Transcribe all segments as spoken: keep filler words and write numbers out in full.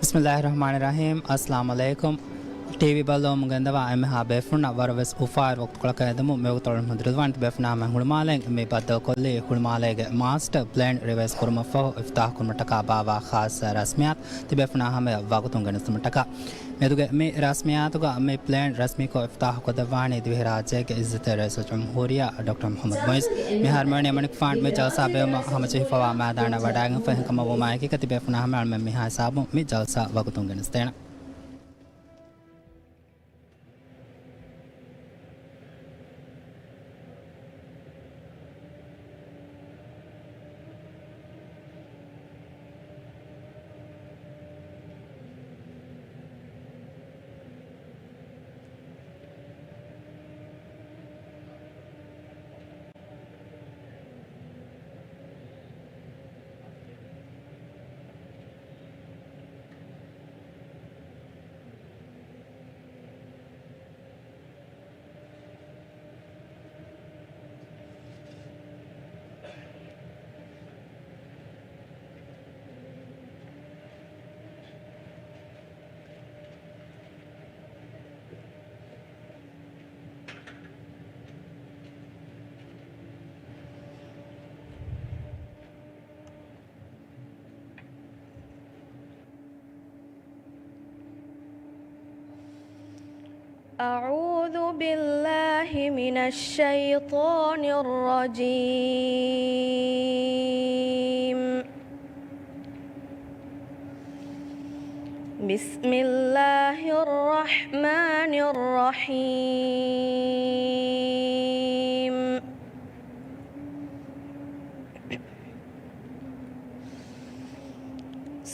ބިސްމިއްލާހި ރަޙްމާނި ރަޙީމް. އައްސަލާމު ޢަލައިކުމް. ޓީވީ ބައްލަވަމުން ގެންދަވާ އެންމެހާ ބޭފުޅުންނަށް ވަރަށް ވެސް އުފާވެރި ވަގުތުކޮޅަކަށް އެދެމުން މިވަގުތު އަޅުގަނޑު ހުންނަ ދުރުލަވާނެ ތިބޭފުޅުންނާ ހަމަ ހުޅުމާލެއިން މި ބައްދަލުކޮށްލީ ހުޅުމާލޭގެ މާސްޓަރ ޕްލޭން ރިވައިޒް ކުރުމަށްފަހު އިފްތާޙު ކުރުމަށްޓަކާ ބާއްވާ ޚާއްޞަ ރަސްމިއްޔާތު ތިބޭފުޅުންނާ ހަމަޔަށް ވަގުތުން ގެނެސްދިނުމަށްޓަކާ. މެދުގެ މި ރަސްމިއްޔާތުގަ މި ޕްލޭން ރަސްމީކޮށް އިފްތާޙު ކޮށްދެއްވާނީ ދިވެހިރާއްޖޭގެ އިއްޒަތްތެރި ރައީސުލްޖުމްހޫރިއްޔާ ޑޮކްޓަރ މުޙައްމަދު މުޢިއްޒު. މިހާރު މިވަނީ އެމަނިކުފާނު މި ޖަލްސާ ބޭއްވުމަށް ހަމަޖެހިފަވާ މައިދާނަށް ވަޑައިގެންފަ އެހެންކަމަށް ވުމާއެކީ ތިބޭފުޅުންނާ ހަމަ އަޅުމެން މިހާ ހިސާބުން މި ޖަލްސާ ވަގުތުން ގެނެސްދޭނަން. أعوذ بالله من الشيطان الرجيم. بسم الله الرحمن الرحيم.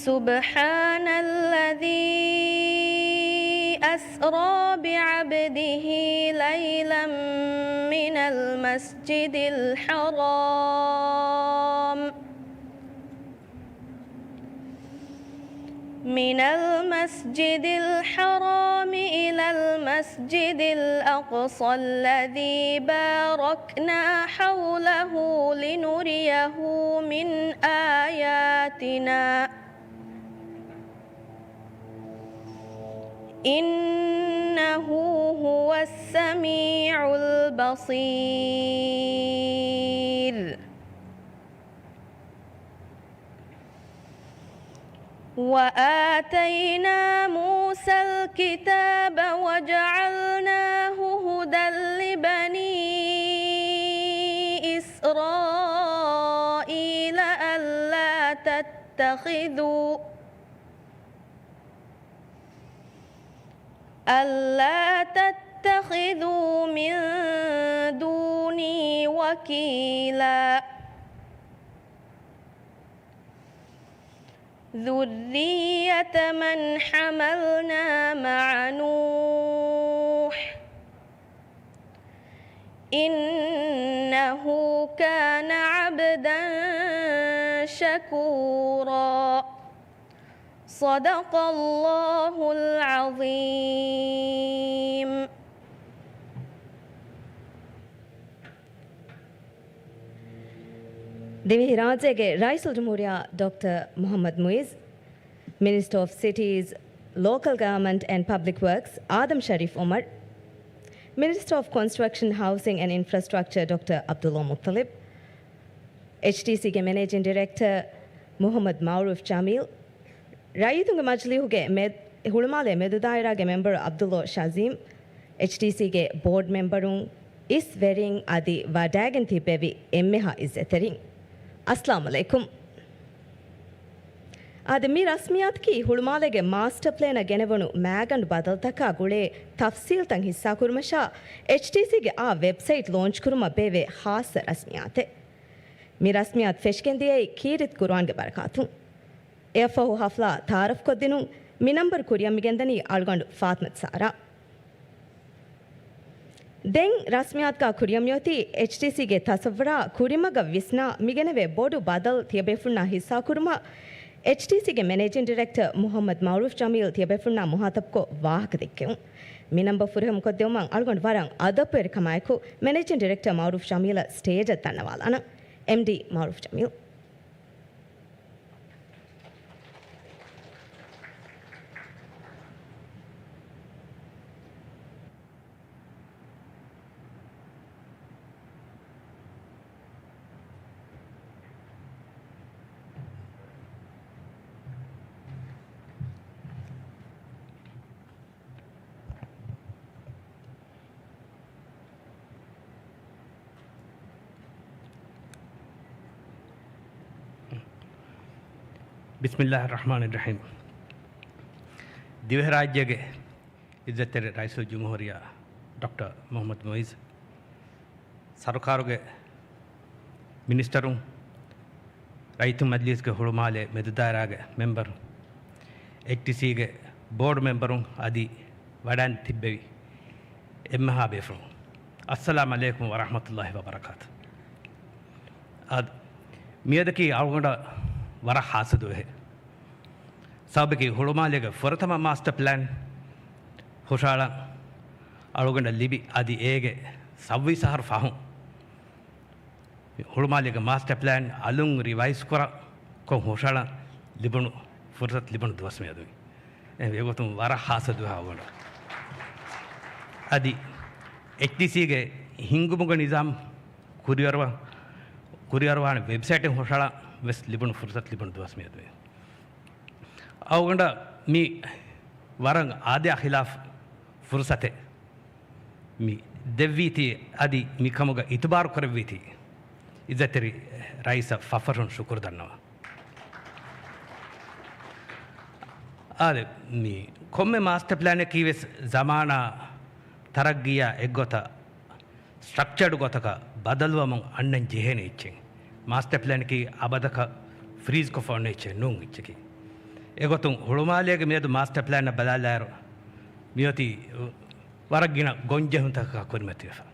سبحان الذي أسرى بعبده ليلا من المسجد الحرام من المسجد الحرام إلى المسجد الأقصى الذي باركنا حوله لنريه من آياتنا إنه هو السميع البصير. وآتينا موسى الكتاب وجعلناه هدى لبني إسرائيل ألا تتخذوا ألا تتخذوا من دوني وكيلا ذرية من حملنا مع نوح إنه كان عبدا شكورا. صدق الله العظيم. ދިވެހިރާއްޖޭގެ ރައީސުލްޖުމްހޫރިއްޔާ ޑޮކްޓަރ މުޙައްމަދު މުޢިއްޒު، މިނިސްޓަރ އޮފް ސިޓީޒް، ލޯކަލް ގަވަރމަންޓް އެންޑް ޕަބްލިކް ވަރކްސް އާދަމް ޝަރީފް އުމަރު، މިނިސްޓަރ އޮފް ކޮންސްޓްރަކްޝަން، ހައުސިން އެންޑް އިންފްރާސްޓްރަކްޗަރ ޑޮކްޓަރ ޢަބްދުﷲ މުއްޠަލިބް، އެޗްޑީސީގެ މެނޭޖިން ޑިރެކްޓަރ މުޙައްމަދު މަޢުރޫފް ޖަމީލް، ރައްޔިތުންގެ މަޖިލީހުގެ މެ-، ހުޅުމާލޭ މެދުދާއިރާގެ މެމްބަރު ޢަބްދުﷲ ޝަޒީމް، އެޗްޑީސީގެ ބޯޑް މެމްބަރުން، އިސް ވެރިން އަދި ވަޑައިގެން ތިއްބެވި އެންމެހާ އިއްޒަތްތެރިން، އައްސަލާމު ޢަލައިކުމް. އާދެ، މި ރަސްމިއްޔާތަކީ ހުޅުމާލޭގެ މާސްޓަ ޕްލޭނަށް ގެނެވުނު މައިގަނޑު ބަދަލުތަކާ ގުޅޭ ތަފްސީލްތައް ހިއްސާކުރުމަށާ އެޗްޑީސީގެ އާ ވެބްސައިޓް ލޯންޗް ކުރުމަށް ބޭއްވޭ ޚާއްޞަ ރަސްމިއްޔާތެއް. މި ރަސްމިއްޔާތު ފެށިގެންދިޔައީ ކީރިތި ޤުރުއާންގެ ބަރަކާތުން. އެއަށްފަހު ހަފްލާ ތައާރަފްކޮށްދިނުން މި ނަންބަރު ކުރިއަށް މިގެންދަނީ އަޅުގަނޑު ފާތުމަތު ސާރާ. ދެން ރަސްމިއްޔާތުގަ ކުރިއަށް މިއޮތީ އެޗްޑީސީގެ ތަސައްވަރާ ކުރިމަގަށް ވިސްނާ މިގެނެވޭ ބޮޑު ބަދަލު ތިޔަބޭފުޅުންނާ ހިއްސާކުރުމަށް އެޗްޑީސީގެ މެނޭޖިން ޑިރެކްޓަރ މުޙައްމަދު މަޢުރޫފް ޖަމީލް ތިޔަބޭފުޅުންނާ މުހާތަބްކޮށް ވާހަކަ ދެއްކެވުން. މި ނަންބަރު ފުރިހަމަކޮށްދެއްވުމަށް އަޅުގަނޑު ވަރަށް އަދަބުވެރިކަމާއެކު މެނޭޖިން ޑިރެކްޓަރ މަޢުރޫފް ޖަމީލަށް ސްޓޭޖަށް ދަންނަވާލާނަން. އެމްޑީ މަޢުރޫފް ޖަމީލް. ބިސްމިއްލާހި ރަޙްމާނި ރަޙީމް. ދިވެހިރާއްޖޭގެ އިއްޒަތްތެރި ރައީސުލްޖުމްހޫރިއްޔާ ޑޮކްޓަރ މުޙައްމަދު މުޢިއްޒު، ސަރުކާރުގެ މިނިސްޓަރުން، ރައްޔިތުން މަޖިލީސްގެ ހުޅުމާލޭ މެދުދާއިރާގެ މެމްބަރުން، އެޗްޓީސީގެ ބޯޑް މެމްބަރުން އަދި ވަޑައިން ތިއްބެވި އެންމެހާ ބޭފުޅުން، އައްސަލާމް ޢަލައިކުމް ވަރަޙްމަތުﷲި ވަބަރަކާތު. އާދެ، މިއަދަކީ އަޅުގަނޑަށް ވަރަށް ހާއްސަ ދުވަހެއް. ސަބަބަކީ ހުޅުމާލޭގެ ފުރަތަމަ މާސްޓަ ޕްލޭން ހުށައަޅަން އަޅުގަނޑަށް ލިބި އަދި އޭގެ ސައްބީސް އަހަރު ފަހުން ހުޅުމާލޭގެ މާސްޓަ ޕްލޭން އަލުން ރިވައިޒް ކުރަ ކޮށް ހުށައަޅަން ލިބުނު ފުރުސަތު ލިބުނު ދުވަސް މިއަދު. އެ ވެގޮތުން ވަރަށް ހާއްސަ ދުވަހެއް އަޅުގަނޑަށް. އަދި އެޗްޑީސީގެ ހިންގުމުގެ ނިޒާމް ކުރިއަރުވާ، ކުރިއަރުވާނެ ވެބްސައިޓެއް ހުށައަޅަން ވެސް ލިބުނު ފުރުސަތު ލިބުނު ދުވަސް މިއަދު. އަޅުގަނޑަށް މި ވަރަށް އާދަޔާ ޚިލާފް ފުރުސަތެއް މި ދެއްވީތީ، އަދި މި ކަމުގަ އިތުބާރު ކުރެއްވީތީ، އިއްޒަތްތެރި ރައީސަށް ފަށްފަށުން ޝުކުރު ދަންނަވަން. އާދެ، މި ކޮންމެ މާސްޓަ ޕްލޭނަކީ ވެސް ޒަމާނާ ތަރައްގީއާ އެއްގޮތަށް ސްޓްރަކްޗަރޑް ގޮތަކަށް ބަދަލުވަމުން އަންނަން ޖެހޭނެ އެއްޗެއް. މާސްޓަ ޕްލޭނަކީ އަބަދަކަށް ފްރީޒް ކޮށްފަ އޮންނަ އެއްޗެއް ނޫން އެއްޗަކީ. އެގޮތުން ހުޅުމާލޭގެ މިއަދު މާސްޓަ ޕްލޭނަށް ބަލާލާއިރު، މިއޮތީ ވަރަށް ގިނަ ގޮންޖެހުންތަކަކާ ކުރިމަތިވެފަ.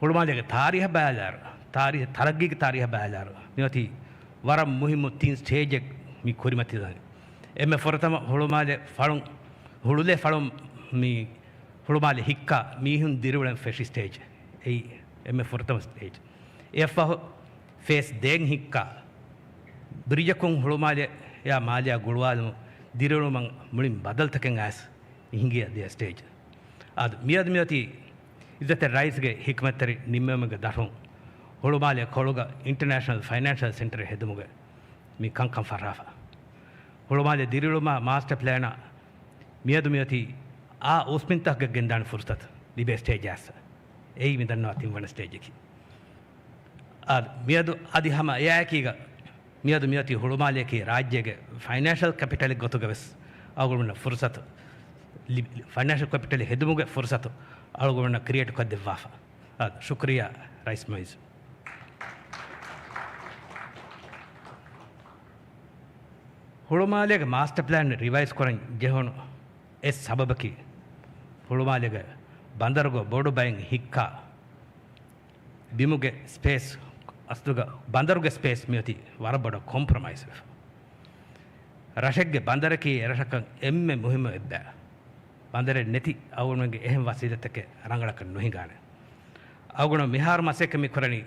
ހުޅުމާލޭގެ ތާރީހަށް ބަލާލާއިރު، ތާރީ-، ތަރައްގީގެ ތާރީހަށް ބަލާލާއިރު، މިއޮތީ ވަރަށް މުހިއްމު ތިން ސްޓޭޖެއް މި ކުރިމަތިލަނީ. އެންމެ ފުރަތަމަ ހުޅުމާލެ ފަޅުން، ހުޅުލެ ފަޅުން މި ހުޅުމާލެ ހިއްކާ މީހުން ދިރިއުޅެން ފެށި ސްޓޭޖް. އެއީ އެންމެ ފުރަތަމަ ސްޓޭޖް. އެއަށްފަހު ފޭސް ދޭން ހިއްކާ ބްރިޖަކުން ހުޅުމާލެއާ މާލެއާ ގުޅުވާލުމުން ދިރިއުޅުމަށް މުޅިން ބަދަލުތަކެއް އައިސް މި ހިނގި އަދި ސްޓޭޖް. އާދެ، މިއަދު މިއޮތީ އިއްޒަތްތެރި ރައީސްގެ ހިކްމަތްތެރި ނިންމުމުގެ ދަށުން ހުޅުމާލެ ކޮޅުގަ އިންޓަރނޭޝަނަލް ފައިނޭންޝަލް ސެންޓަރެއް ހެދުމުގެ މި ކަންކަން ފަށާފަ. ހުޅުމާލެ ދިރިއުޅުމާ މާސްޓަ ޕްލޭނަށް މިއަދު މިއޮތީ އާ އުސްމިންތަކުގެ ގެންދާނެ ފުރުސަތު ލިބޭ ސްޓޭޖް އައިސް. އެއީ މި ދަންނަވާ ތިންވަނަ ސްޓޭޖަކީ. އާ، މިއަދު އަދި ހަމަ އެއާއެކީގަ މިއަދު މިއޮތީ ހުޅުމާލެއަކީ ރާއްޖޭގެ ފައިނޭންޝަލް ކެޕިޓަލެއް ގޮތުގަ ވެސް އަޅުގަނޑުމެންނަށް ފުރުސަތު ލި-، ފައިނޭންޝަލް ކެޕިޓަލެއް ހެދުމުގެ ފުރުސަތު އަޅުގަނޑުމެންނަށް ކްރިއޭޓް ކޮށްދެއްވާފަ. އާ، ޝުކުރިއްޔާ ރައީސް މުޢިއްޒު. ހުޅުމާލޭގެ މާސްޓަ ޕްލޭން ރިވައިޒް ކުރަން ޖެހުނު އެއް ސަބަބަކީ، ހުޅުމާލޭގެ ބަނދަރުގަ ބޮޑު ބައެއް ހިއްކާ ބިމުގެ ސްޕޭސް، އަސްލުގަ ބަނދަރުގެ ސްޕޭސް މިއޮތީ ވަރަށް ބޮޑަށް ކޮމްޕްރޮމައިޒް ވެފަ. ރަށެއްގެ ބަނދަރަކީ އެރަށަކަށް އެންމެ މުހިއްމު އެއްބައި. ބަނދަރެއް ނެތި އަޅުގަނޑުމެންގެ އެހެން ވަސީލަތްތަކެއް ރަނގަޅަކަށް ނުހިނގާނެ. އަޅުގަނޑު މިހާރު މަސައްކަތް މި ކުރަނީ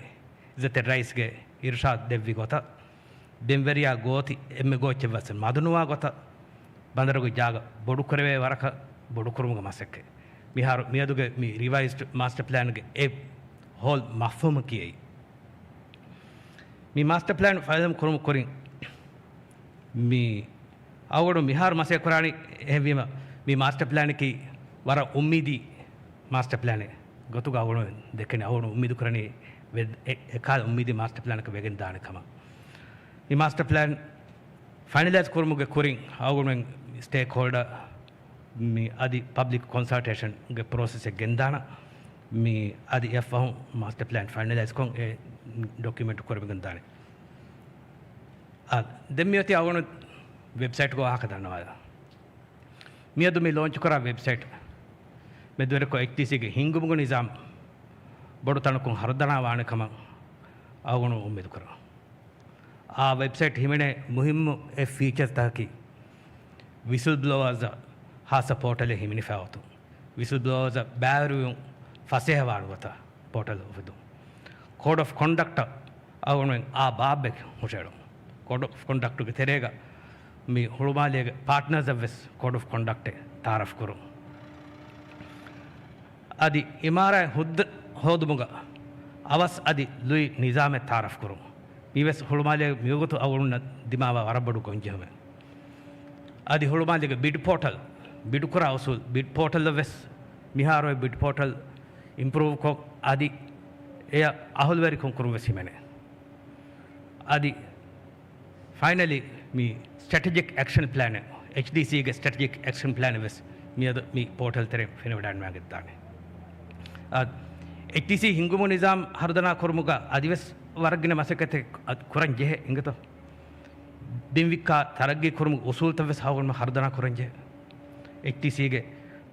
އިއްޒަތްތެރި ރައީސްގެ އިރުޝާދު ދެއްވި ގޮތަށް، ބިންވެރިޔާ ގޯތި އެންމެ ގޯއްޗެއް ވެސް މަދުނުވާ ގޮތަށް، ބަނދަރުގެ ޖާގަ ބޮޑުކުރެވޭ ވަރަކަށް ބޮޑުކުރުމުގެ މަސައްކަތް. މިހާރު މިއަދުގެ މި ރިވައިޒްޑް މާސްޓަ ޕްލޭންގެ އެ ހޯލް މަފްހޫމަކީ އެއީ. މި މާސްޓަ ޕްލޭން ފައިނަލް ކުރުމުގެ ކުރިން މި އަޅުގަނޑު މިހާރު މަސައްކަތް ކުރާނީ. އެހެންވީމަ، މި މާސްޓަ ޕްލޭނަކީ ވަރަށް އުއްމީދީ މާސްޓަ ޕްލޭނެއް ގޮތުގަ އަޅުގަނޑު ދެކެނީ. އަޅުގަނޑު އުއްމީދު ކުރަނީ ވެ-، އެ-، އެކާލަ އުއްމީދީ މާސްޓަ ޕްލޭނަކަށް ވެގެން ދާނެ ކަމަށް. މި މާސްޓަ ޕްލޭން ފައިނަލައިޒް ކުރުމުގެ ކުރިން އަޅުގަނޑުމެން ސްޓޭކް ހޯލްޑަރ މި އަދި ޕަބްލިކް ކޮންސަލްޓޭޝަންގެ ޕްރޮސެސެއް ގެންދާނަ. މި އަދި އެއަށްފަހު މާސްޓަ ޕްލޭން ފައިނަލައިޒް ކޮށް އެ ޑޮކިއުމެންޓް ކުރެވިގެން ދާނެ. އާ، ދެން މިއޮތީ އަޅުގަނޑު ވެބްސައިޓްގެ ވާހަކަ ދަންނަވާލަން. މިއަދު މި ލޯންޗް ކުރާ ވެބްސައިޓް މެދުވެރިކޮށް އެޗްޑީސީގެ ހިންގުމުގެ ނިޒާމް ބޮޑު ތަނަކުން ހަރުދަނާ ވާނެ ކަމަށް އަޅުގަނޑު އުއްމީދު ކުރަން. އާ ވެބްސައިޓް ހިމެނޭ މުހިއްމު އެއް ފީޗަރސްތަކަކީ، ވިސްލް ބްލޯވާޒަށް ހާއްސަ ޕޯޓަލެއް ހިމެނިފައި އޮތުން. ވިސްލް ބްލޯވާޒަށް ބައިވެރިވުން ފަސޭހަވާނެ ގޮތަށް ޕޯޓަލް އުފެދުން. ކޯޑް އޮފް ކޮންޑަކްޓަށް އަޅުގަނޑުމެން އާ ބާއްވެ ހުށައެޅުން. ކޯޑް އޮފް ކޮންޑަކްޓުގެ ތެރޭގަ މި ހުޅުމާލޭގެ ޕާޓްނާސްއަށް ވެސް ކޯޑް އޮފް ކޮންޑަކްޓެއް ތައާރަފް ކުރުން. އަދި އިމާރާތް ހުއްދަ ހޯދުމުގަ އަވަސް އަދި ލުއި ނިޒާމެއް ތައާރަފް ކުރުން. މިވެސް ހުޅުމާލޭ މިވަގުތު އަޅުގަނޑުމެންނަށް ދިމާވާ ވަރަށް ބޮޑު ގޮންޖެހުމެއް. އަދި ހުޅުމާލޭގެ ބިޑް ޕޯޓަލް، ބިޑް ކުރާ އުސޫލް، ބިޑް ޕޯޓަލްއަށް ވެސް މިހާރު އޮތް ބިޑް ޕޯޓަލް އިމްޕްރޫވްކޮށް، އަދި އެޔަށް އަހުލުވެރިކަން ކުރުން ވެސް ހިމެނޭ. އަދި ފައިނަލީ، މި ސްޓްރެޓެޖިކް އެކްޝަން ޕްލޭނެއް، އެޗްޑީސީގެ ސްޓްރެޓެޖިކް އެކްޝަން ޕްލޭނެއް ވެސް މިއަދު މި ޕޯޓަލް ތެރެއިން ފެނިވަޑައިގަންނަވާގެންދާނެ. އާ، އެޗްޑީސީ ހިންގުމުގެ ނިޒާމް ހަރުދަނާ ކުރުމުގަ އަދިވެސް ވަރަށް ގިނަ މަސައްކަތެއް އަދި ކުރަން ޖެހޭ އިނގޭތޯ. ބިން ވިއްކާ ތަރައްގީ ކުރުމުގެ އުސޫލުތައް ވެސް ހަމަ ހަރުދަނާ ކުރަން ޖެހޭ. އެޗްޑީސީގެ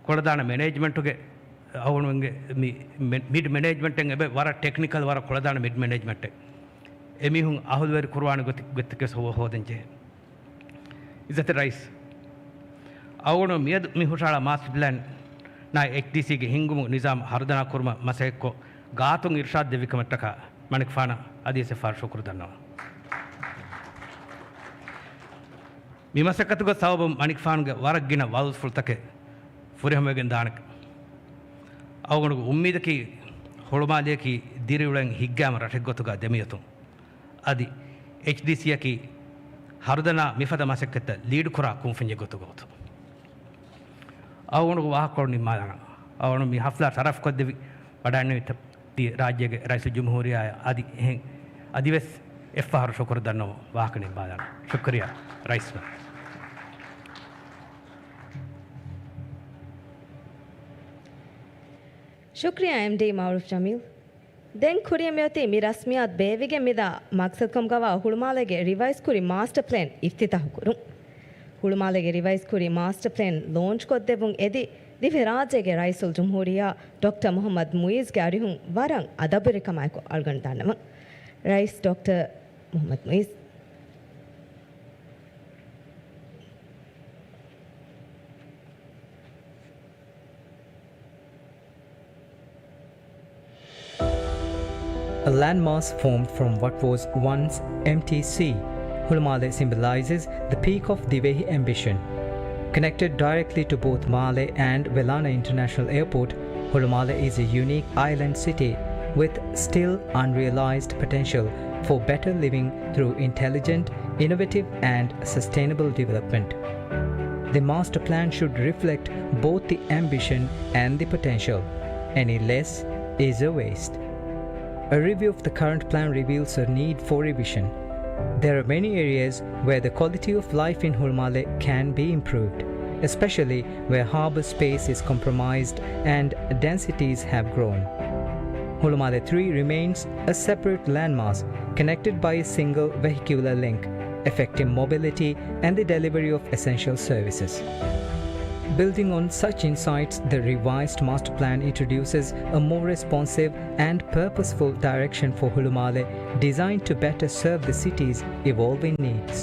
ކުޅަދާނަ މެނޭޖްމަންޓުގެ އަޅުގަނޑުމެންގެ މި މެ-، މިޑް މެނޭޖްމަންޓެއް އެބަ ވަރަށް ޓެކްނިކަލް، ވަރަށް ކުޅަދާނަ މިޑް މެނޭޖްމަންޓެއް. އެމީހުން އަހުލުވެރި ކުރުވާނެ ގޮތެއް، ގޮތެއް ވެސް ހޯ-، ހޯދަން ޖެހޭ. އިއްޒަތްތެރި ރައީސް، އަޅުގަނޑު މިއަދު މި ހުށަހަޅާ މާސްޓަރ ޕްލޭން ނާއި އެޗްޑީސީގެ ހިންގުމުގެ ނިޒާމް ހަރުދަނާ ކުރުމަށް މަސައްކަތްކޮށް ގާތުން އިރުޝާދު ދެއްވި ކަމަށްޓަކާ މަނިކުފާނަށް އަދިވެސް އެއްފަހަރު ޝުކުރު ދަންނަވަން. މި މަސައްކަތުގެ ސަބަބުން މަނިކުފާނުގެ ވަރަށް ގިނަ ވައުދުފުޅުތަކެއް ފުރިހަމަވެގެން ދާނެ. އަޅުގަނޑުގެ އުއްމީދަކީ ހުޅުމާލެއަކީ ދިރިއުޅެން ހިތްގައިމު ރަށެއް ގޮތުގަ ދެމިއޮތުން. އަދި އެޗްޑީސީއަކީ ހަރުދަނާ މިފަދަ މަސައްކަތްތައް ލީޑުކުރާ ކުންފުންޏެއް ގޮތުގަ އޮތުން. އަޅުގަނޑުގެ ވާހަކަކޮޅު ނިންމާލާނަން. އަޅުގަނޑު މި ހަފްލާ ޝަރަފްކޮށްދެއްވި ވަޑައިގެންނެވި ތި ރާއްޖޭގެ ރައީސުލްޖުމްހޫރިއްޔާއަށް އަދި އެހެން އަދިވެސް އެއްފަހަރު ޝުކުރު ދަންނަވަން ވާހަކަ ނިންމާލާނަން. ޝުކުރިއްޔާ ރައީސް. ޝުކުރިއްޔާ އެމްޑީ މައުރޫފް ޖަމީލް. ދެން ކުރިއަށް މިއޮތީ މި ރަސްމިއްޔާތު ބޭއްވިގެން މިދާ މަގްސަދުކަމުގަވާ ހުޅުމާލޭގެ ރިވައިޒްކުރި މާސްޓަ ޕްލޭން އިފްތިތާހުކުރުން. ހުޅުމާލޭގެ ރިވައިޒްކުރި މާސްޓަ ޕްލޭން ލޯންޗްކޮށްދެއްވުން އެދި، ދިވެހިރާއްޖޭގެ ރައީސުލްޖުމްހޫރިއްޔާ ޑޮކްޓަރ މުހައްމަދު މުއިއްޒުގެ އަރިހުން ވަރަށް އަދަބުވެރިކަމާއެކު އަޅުގަނޑު ދަންނަވަން. ރައީސް ޑޮކްޓަރ މުހައްމަދު މުއިއްޒު. A landmass formed from what was once empty sea, Hulumale symbolizes the peak of Divehi ambition. Connected directly to both Male and Welana International Airport, Hulumale is a unique island city with still unrealized potential for better living through intelligent, innovative, and sustainable development. The master plan should reflect both the ambition and the potential. Any less is a waste. A review of the current plan reveals a need for revision. There are many areas where the quality of life in Hulumale can be improved, especially where harbour space is compromised and densities have grown. Hulumale three remains a separate landmass connected by a single vehicular link, affecting mobility and the delivery of essential services. Building on such insights, the revised master plan introduces a more responsive and purposeful direction for Hulumale, designed to better serve the city's evolving needs.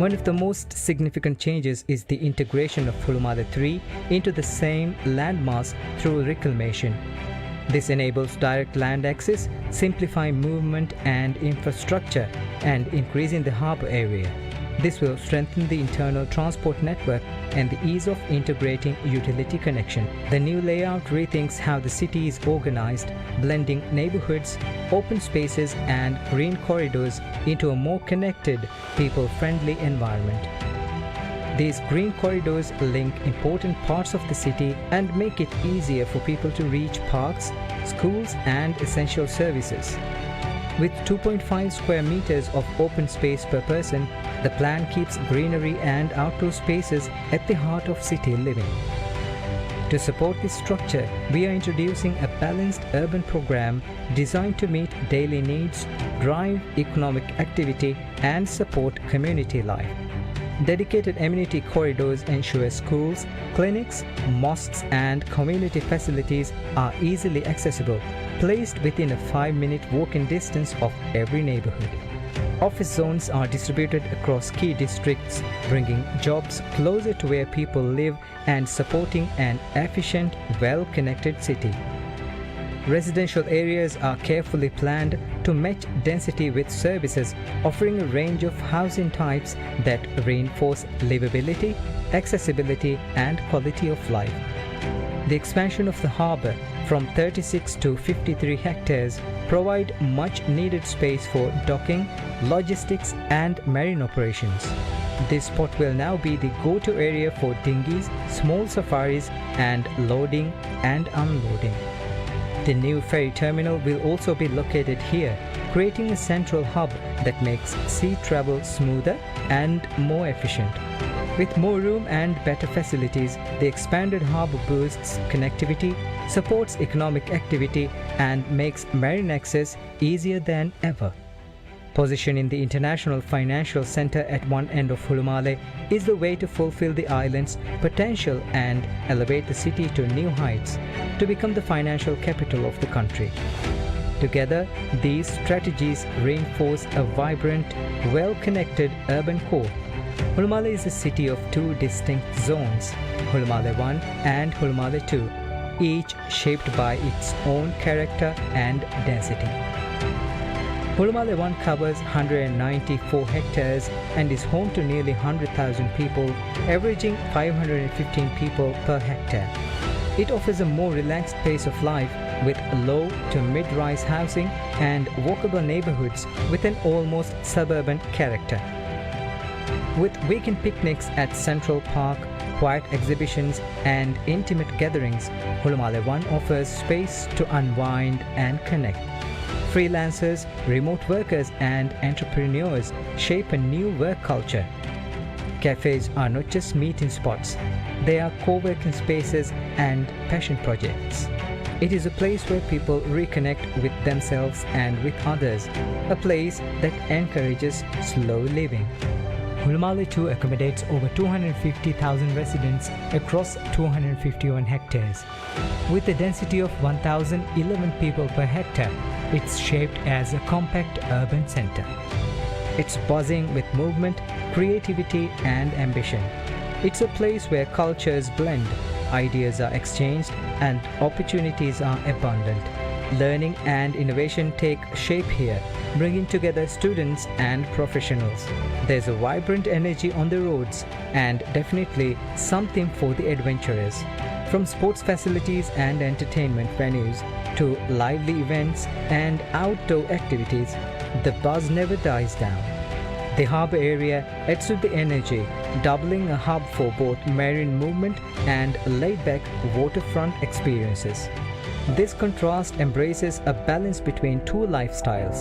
One of the most significant changes is the integration of Hulumale three into the same landmass through reclamation. This enables direct land access, simplifying movement and infrastructure, and increasing the harbour area. This will strengthen the internal transport network and the ease of integrating utility connection. The new layout rethinks how the city is organized, blending neighborhoods, open spaces, and green corridors into a more connected, people-friendly environment. These green corridors link important parts of the city and make it easier for people to reach parks, schools, and essential services. With two point five square meters of open space per person, the plan keeps greenery and outdoor spaces at the heart of city living. To support this structure, we are introducing a balanced urban program designed to meet daily needs, drive economic activity, and support community life. Dedicated amenity corridors ensure schools, clinics, mosques, and community facilities are easily accessible, placed within a five-minute walking distance of every neighborhood. Office zones are distributed across key districts, bringing jobs closer to where people live and supporting an efficient, well-connected city. Residential areas are carefully planned to match density with services, offering a range of housing types that reinforce livability, accessibility, and quality of life. The expansion of the harbour from thirty-six to fifty-three hectares provide much needed space for docking, logistics, and marine operations. This spot will now be the go-to area for dinghies, small safaris, and loading and unloading. The new ferry terminal will also be located here, creating a central hub that makes sea travel smoother and more efficient. With more room and better facilities, the expanded harbour boosts connectivity, supports economic activity, and makes marine access easier than ever. Positioning the International Financial Centre at one end of Hulumale is the way to fulfill the island's potential and elevate the city to new heights, to become the financial capital of the country. Together, these strategies reinforce a vibrant, well-connected urban core. Hulumale is a city of two distinct zones, Hulumale one and Hulumale two, each shaped by its own character and density. Hulumale one covers one hundred ninety-four hectares and is home to nearly one hundred thousand people, averaging five hundred fifteen people per hectare. It offers a more relaxed pace of life with low to mid-rise housing and walkable neighborhoods with an almost suburban character. With weekend picnics at Central Park, quiet exhibitions, and intimate gatherings, Hulumale one offers space to unwind and connect. Freelancers, remote workers, and entrepreneurs shape a new work culture. Cafes are not just meeting spots, they are co-working spaces and passion projects. It is a place where people reconnect with themselves and with others, a place that encourages slow living. Hulumale two accommodates over two hundred fifty thousand residents across two hundred fifty-one hectares. With a density of one thousand eleven people per hectare, it's shaped as a compact urban center. It's buzzing with movement, creativity, and ambition. It's a place where cultures blend, ideas are exchanged, and opportunities are abundant. Learning and innovation take shape here, bringing together students and professionals. There's a vibrant energy on the roads and definitely something for the adventurers. From sports facilities and entertainment venues to lively events and outdoor activities, the buzz never dies down. The harbour area adds to the energy, doubling a hub for both marine movement and laid-back waterfront experiences. This contrast embraces a balance between two lifestyles,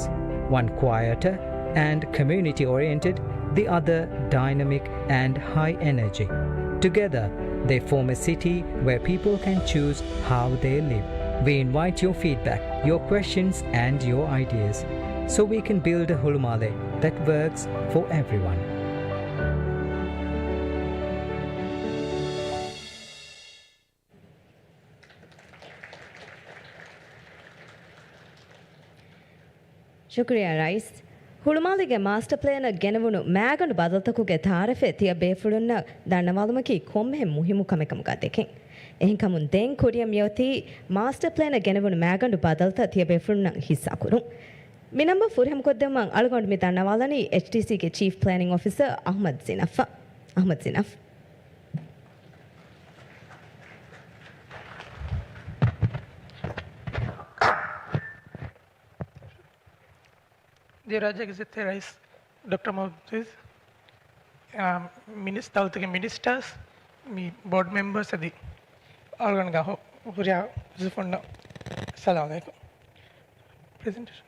one quieter and community-oriented, the other dynamic and high energy. Together, they form a city where people can choose how they live. We invite your feedback, your questions, and your ideas, so we can build a Hulumale that works for everyone. ޝުކުރިއްޔާ ރައީސް. ހުޅުމާލޭގެ މާސްޓަ ޕްލޭނަށް ގެނެވުނު މައިގަނޑު ބަދަލުތަކުގެ ތައާރަފެއް ތިޔަ ބޭފުޅުންނަށް ދަންނަވާލުމަކީ ކޮންމެހެން މުހިއްމު ކަމެއް ކަމުގަ ދެކެން. އެހެންކަމުން ދެން ކުރިއަށް މިއޮތީ މާސްޓަ ޕްލޭނަށް ގެނެވުނު މައިގަނޑު ބަދަލުތައް ތިޔަ ބޭފުޅުންނަށް ހިއްސާކުރުން. މި ނަންބަރު ފުރިހަމަކޮށްދެއްވުމަށް އަޅުގަނޑު މި ދަންނަވާލަނީ އެޗްޑީސީގެ ޗީފް ޕްލޭނިން އޮފިސަރ އަޙްމަދު ޒިނަފްއަށް. އަޙްމަދު ޒިނަފް. ދިވެހިރާއްޖޭގެ އިއްޒަތްތެރި ރައީސް ޑޮކްޓަރ މުހައްމަދު އަޒީޒް، އާ، މިނިސް-، ދައުލަތުގެ މިނިސްޓާސް، މި ބޯޑް މެމްބަރސް އަދި އަޅުގަނޑުގެ ހު-، ހުރިހާ މުވައްޒަފުންނަށް އައްސަލާމު ޢަލައިކުމް. ޕްރެޒެންޓޭޝަން.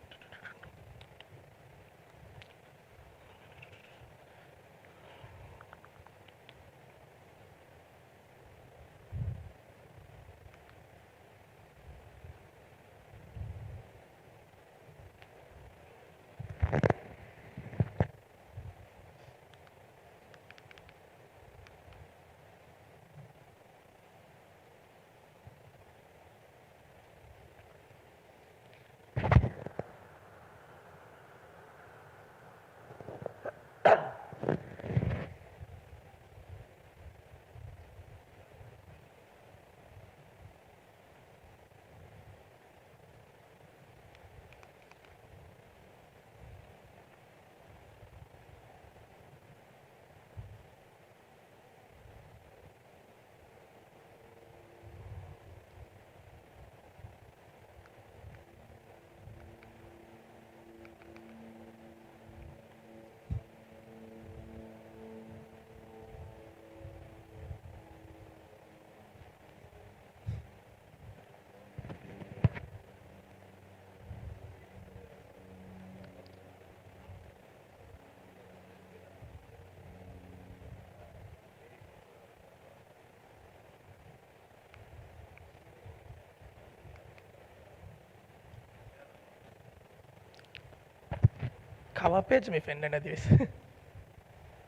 ކަވާ ޕޭޖް މި ފެންނަން އަދިވެސް.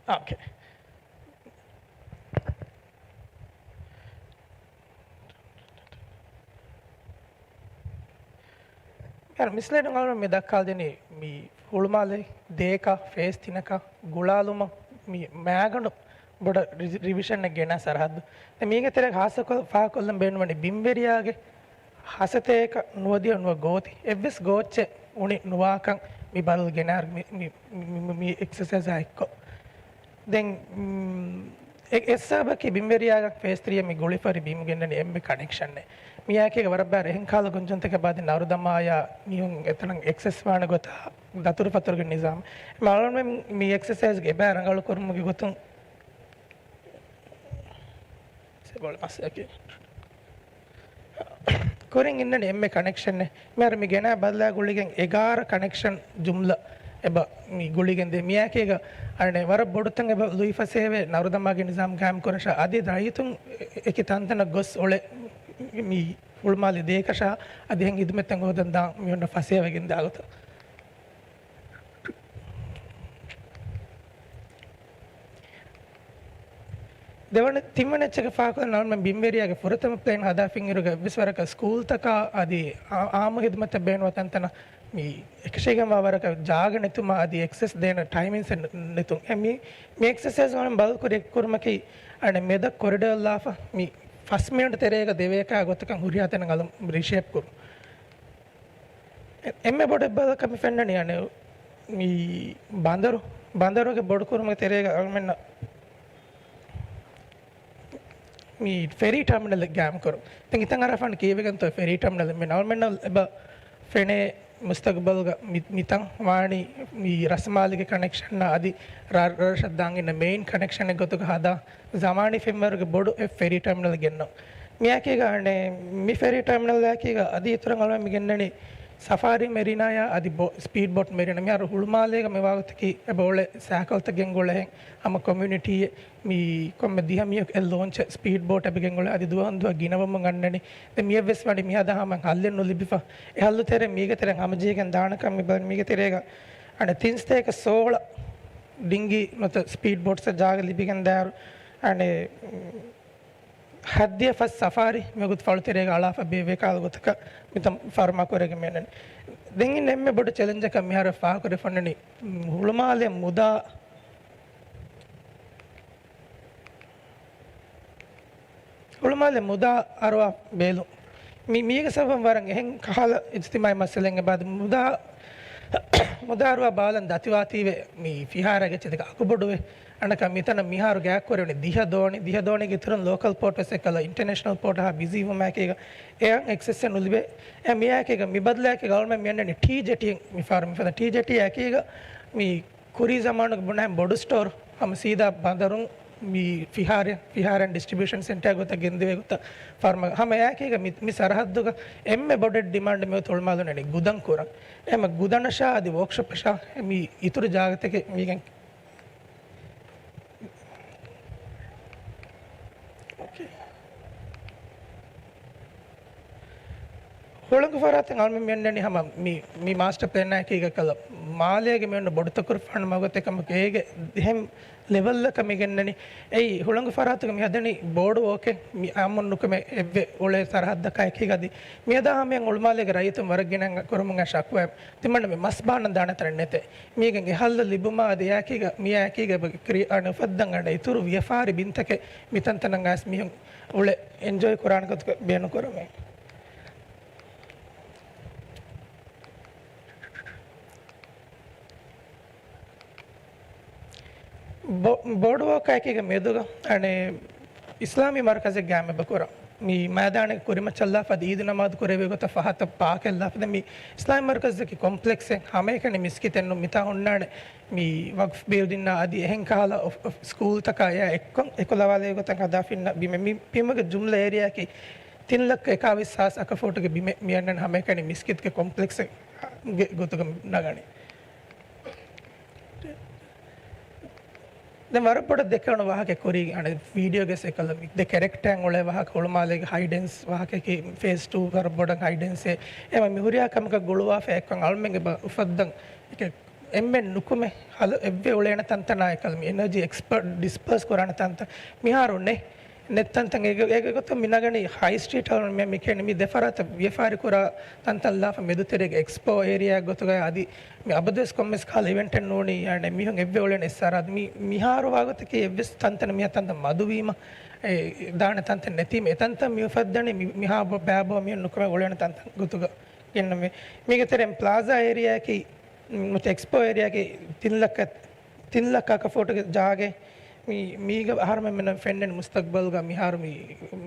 އާ، އޯކޭ. މިސްލޭޑު އަޅުގަނޑު މި ދައްކާލަދިނީ މި ހުޅުމާލެ ދޭކަށް ފޭސް ތިނަކަށް ގުޅާލުމަށް މި މައިގަނޑު ބޮޑަށް ރި-، ރިވިޝަނެއް ގެނާ ސަރަހައްދު. ދެން މީގެ ތެރޭގަ ހާއްސަކޮށް ފާހަގަކޮށްލަން ބޭނުންވަނީ ބިންވެރިޔާގެ ހަސަތޭކަ ނުވަދިޔަ ނުވަ ގޯތި އެއްވެސް ގޯއްޗެއް އުނި ނުވާކަން މި ބަދަލު ގެނާ މި، މި، މި، މި، މި އެކްސަސައިޒާ އެއްކޮށް. ދެން، އެ، އެއްސަބަބަކީ ބިންވެރިޔާގެ ފޭސް ތްރީ އަށް މި ގުޅިފަ ހުރި ބީމު ގެންނަނީ އެންމެ ކަނެކްޝަނެއް. މިއާއެކީގަ ވަރަށް ބާރަށް އެހެން ކަހަލަ ގޮންޖެހުންތަކެއް އެބަ އަދި ނަރުދަމާޔާ މީހުން އެތަނަށް އެކްސެސް ވާނެ ގޮތާ ދަތުރުފަތުރުގެ ނިޒާމް. އަޅުގަނޑުމެން މި އެކްސަސައިޒްގެ އެބަ ރަނގަޅު ކުރުމުގެ ގޮތުން ކުރިން އިންނަނީ އެންމެ ކަނެކްޝަނެއް. މިހާރު މި ގެނާ ބަދަލާ ގުޅިގެން އެގާރަ ކަނެކްޝަން ޖުމްލަ އެބަ މި ގުޅިގެން ދޭ. މިއާއެކީގަ އަނެއް ވަރަށް ބޮޑުތަން އެބަ ލުއިފަސޭހަވޭ ނަރުދަމާގެ ނިޒާމް ގާއިމް ކުރަން ޝާ އަދި ރައްޔިތުން އެކި ތަންތަނަށް ގޮސް އުޅެ މި ހުޅުމާލެ ދޭކަށާ އަދި އެހެން ހިދުމަތްތައް ހޯދަން ދާން މި އޮންނަ ފަސޭހަވެގެން ދާ ގޮތަށް. ދެވަނަ، ތިންވަނަ އެއްޗަކަށް ފާހަގަކޮށްލަން އަޅުގަނޑުމެން ބިންވެރިޔާގެ ފުރަތަމަ ޕްލޭން ހަދާފިން އިރުގަ އެއްވެސް ވަރަކަށް ސްކޫލްތަކާ އަދި އާ، އާއްމު ހިދުމަތަށް ބޭނުންވާ ތަންތަނަށް މި އެކަށީގެންވާ ވަރަކަށް ޖާގަ ނެތުމާ އަދި އެކްސެސް ދޭނެ ޓައިމިންސް ނެ-، ނެތުން. އެ މި، މި އެކްސަސައިޒް އަޅުގަނޑުމެން ބަދަލުކުރި އެއްކުރުމަކީ އަނެއް މެދަށް ކޮރިޑޯލާފަ މި ފަސް މިނިޓް ތެރޭގަ ދެވޭކާ ގޮތަކަށް ހުރިހާ ތަނެއް އަލުން ރީޝޭޕް ކުރުން. އެ-، އެންމެ ބޮޑު އެއްބަދަލަކަށް މި ފެންނަނީ އަނެއް މި ބަނދަރު، ބަނދަރުގެ ބޮޑުކުރުމުގެ ތެރޭގަ އަޅުމެންނަށް މި ފެރީ ޓާމިނަލެއް ގާއިމް ކުރުން. ދެން އިތަން އަރާފާން ކީއްވެގެންތޯ ފެރީ ޓާމިނަލެއް މި އަޅުމެންނަށް އެބަ ފެނޭ މުސްތަގުބަލުގަ މި-، މިތަން ވާނީ މި ރަސްމާލީގެ ކަނެކްޝަންއާ އަދި ރަށް ރަށަށް ދާން އިންނަ މެއިން ކަނެކްޝަނެއް ގޮތުގަ ހަދާ ޒަމާނީ ފެންވަރުގެ ބޮޑު އެއް ފެރީ ޓާމިނަލް ގެންނަން. މިއާއެކީގަ އަނެއް މި ފެރީ ޓާމިނަލް އާއެކީގަ އަދި އިތުރަށް އަޅުގަނޑުމެން މި ގެންނަނީ ސަފާރީ މެރީނާޔާ އަދި ބޯ-، ސްޕީޑް ބޯޓް މެރީނާ. މިހާރު ހުޅުމާލޭގަ މިވާގޮތަކީ އެބަ އުޅޭ ސައިކަލްތައް ގެންގުޅޭހެން ހަމަ ކޮމިއުނިޓީއެއް މި ކޮންމެ ދިހަ މީހަކު އެއް ލޯންޗެއް ސްޕީޑް ބޯޓް އެބަ ގެންގުޅޭ އަދި ދުވަހުން ދުވަހަށް ގިނަވަމުން އަންނަނީ. ދެން މިއެއްވެސް ވަނީ މިހާދާ ހަމަ ހައްލެއް ނުލިބިފަ. އެ ހައްލު ތެރޭ މީގެ ތެރެއިން ހަމަޖެހިގެން ދާނެކަން މި ބަލަނީ މީގެ ތެރޭގަ އަނެއް ތިން ސަތޭކަ ސޯޅަ ޑިންގީ ނުވަތަ ސްޕީޑް ބޯޓްސް ޖާގަ ލިބިގެން ދާއިރު، އަނެއް، ހައްދިޔަ ފަސް ސަފާރީ މިވަގުތު ފަޅު ތެރޭގަ އަޅާފަ ބޭއްވޭ ކަހަލަ ގޮތަކަށް މިތަން ފަރުމާ ކުރެގެން މިއަންނަނީ. ދެން އިން އެންމެ ބޮޑު ޗެލެންޖަކަށް މިހާރު ފާހަގަކުރެވިފަ އޮންނަނީ، ހުޅުމާލެ މުދާ ހުޅުމާލެ މުދާ އަރުވާ ބޭލުން. މި-، މީގެ ސަބަބުން ވަރަށް އެހެން ކަހަލަ އިޖްތިމާޢީ މައްސަލައެއް އެބައި މުދާ، މުދާ އަރުވާ ބާލަން ދަތިވާތީވެ މި ފިހާރައިގެ އެއްޗެއް އަގުބޮޑުވެ. އަނެއްކާ މިތަނަށް މިހާރު ގާތްކުރެވުނީ ދިހަ ދޯނި، ދިހަ ދޯނީގެ އިތުރުން ލޯކަލް ޕޯޓް ވެސް އެއްކަލަ އިންޓަރނޭޝަނަލް ޕޯޓް ހާ ބިޒީ ވުމާއެކީގަ އެއަށް އެކްސެސްއެއް ނުލިބޭ. އެ މިއާއެކީގަ މި ބަދަލާއެކީގަ އަޅުމެން މި އަންނަނީ ޓީ ޖެޓީއެއް މި ފަހަރު މިފަދަ ޓީ ޖެޓީއެކީގަ މި ކުރީ ޒަމާނުގެ ބުނާހެން ބޮޑު ސްޓޯރު ހަމަ ސީދާ ބަނދަރުން މި ފިހާރަ، ފިހާރައިން ޑިސްޓްރިބިއުޝަން ސެންޓާ ގޮތަށް ގެންދެވޭ ގޮތަށް ފަރުމާ. ހަމަ އެއާއެކީގަ މި، މި ސަރަހައްދުގަ އެންމެ ބޮޑެއް ޑިމާންޑް މި ހުޅުމާލުން އަންނަނީ ގުދަން ކުރަން. އެހެން ގުދަނަށާ އަދި ވޯކްޝޮޕަށާ މި އިތުރު ޖާގަތަކެއް މީގެން ހުޅަނގު ފަރާތުން އަޅުމެން މި އަންނަނީ ހަމަ މި، މި މާސްޓަ ޕްލޭނާއެކީގަ ކަލަ މާލޭގެ މި އޮންނަ ބޮޑު ތަކުރުފާނު މަގުތައް ކަމަކު އޭގެ އެހެން ލެވެލްއަކަށް މި ގެންނަނީ. އެއީ ހުޅަނގު ފަރާތުގަ މި ހަދަނީ ބޯޑު ވޯކެއް މި އާއްމުން ނުކުމެ އެއްވެ އުޅޭ ސަރަހައްދަކާއެކީގަ އަދި މިއަދާ ހަމަޔަށް ހުޅުމާލޭގެ ރައްޔިތުން ވަރަށް ގިނަ ކުރަމުން އައި ޝަކުވާ ތިމަންނަ މި މަސް ބާނަން ދާނެ ތަނެއް ނެތޭ. މީގެން އެ ހައްލު ލިބުމާ އަދި އެއާއެކީގަ، މިއާއެކީގަ އެބަ ކްރި-، އަނެއް އުފައްދަން އަންނަ އިތުރު ވިޔަފާރި ބިންތަކެއް މިތަންތަނަށް އައިސް މީހުން އުޅެ އެންޖޯއި ކުރާނެ ގޮތަކަށް ބޭނުން ކުރަމޭ. ބޯ-، ބޯޑުވޯކާއެކީގަ މެދުގަ އަނެއް އިސްލާމީ މަރުކަޒެއް ގާއިމް އެބަ ކުރަން. މި މައިދާނެއް ކުރިމައްޗަށްލާފަ އަދި އީދު ނަމާދު ކުރެވޭ ގޮތަށް ފަހަތަށް ޕާކެއް ލާފަ. ދެން މި އިސްލާމީ މަރުކަޒަކީ ކޮމްޕްލެކްސެއް، ހަމައެކަނި މިސްކިތެއް ނޫން. މިތާ ހުންނާނެ މި ވަގްފް ބިލްޑިންއާ އަދި އެހެން ކަހަލަ އޮފް-، އޮފް-، ސްކޫލްތަކާ އެއާ އެއްކޮށް އެކުލަވާލޭ ގޮތަށް ހަދާފަ އިންނަ ބިމެއް. މި ބިމުގެ ޖުމްލަ އޭރިއާއަކީ ތިން ލައްކަ އެކާވީސް ހާސް އަކަފޫޓުގެ ބިމެއް. މި އަންނަނީ ހަމައެކަނި މިސްކިތުގެ ކޮމްޕްލެކްސެއް ގެ ގޮތުގަ ނަގަނީ. ދެން ވަރަށް ބޮޑަށް ދެކެވުނު ވާހަކަ ކުރީ، އަނެއް ވީޑިއޯގެ ސެކަލަ މި ދެ ކެރެކްޓާއިން އުޅޭ ވާހަކަ ހުޅުމާލޭގެ ހައި ޑެންސް ވާހަކައަކީ ފޭސް ޓޫ ވަރަށް ބޮޑަށް ހައި ޑެންސޭ. އެމަ މި ހުރިހާ ކަމަކަށް ގުޅުވާފަ އެއްކޮށް އަޅުމެންގެ ބަ-، އުފައްދަން އެކެ އެންމެން ނުކުމެ ހަލު އެއްވެ އުޅޭނެ ތަންތަނާ އެކަލަ މި އެނަޖީ އެކްސްޕަރޓް ޑިސްޕާސް ކުރާނެ ތަންތަން މިހާރު ނެ ނެތް ތަންތަން އެގ-، އެގޮތުން މި ނަގަނީ ހައި ސްޓްރީޓް ހަލު މި، މި ކެނި މި ދެފަރާތަށް ވިޔަފާރި ކުރާ ތަންތަން ލާފަ މެދުތެރޭގެ އެކްސްޕޯ އޭރިއާ ގޮތުގައި އަދި މި އަބަދުވެސް ކޮންމެސް ކަހަލަ އިވެންޓެއް ނޫނީ އަނެ މީހުން އެއްވެ އުޅެން އެއްސާރާ މި، މިހާރު ވާގޮތަކީ އެއްވެސް ތަންތަނަށް މިހާ ތަންތަން މަދުވީމަ އެ ދާނެ ތަންތަން ނެތީމަ އެ ތަންތަން މި އުފައްދަނީ މި، މިހާ ބަ-، ބައިބޯ މީހުން ނުކުމެ އުޅެން ތަންތަން ގޮތުގަ ގެންނަމޭ. މީގެ ތެރެއިން ޕްލާޒާ އޭރިއާއަކީ މުތަ އެކްސްޕޯ އޭރިއާގެ ތިން ލައްކަ، ތިން ލައްކަ އަކަ ފޫޓުގެ ޖާގައެއް މި، މީގަ އަހަރުމެން މިނަ ފެންނަން މުސްތަގްބަލްގަ މިހާރު މި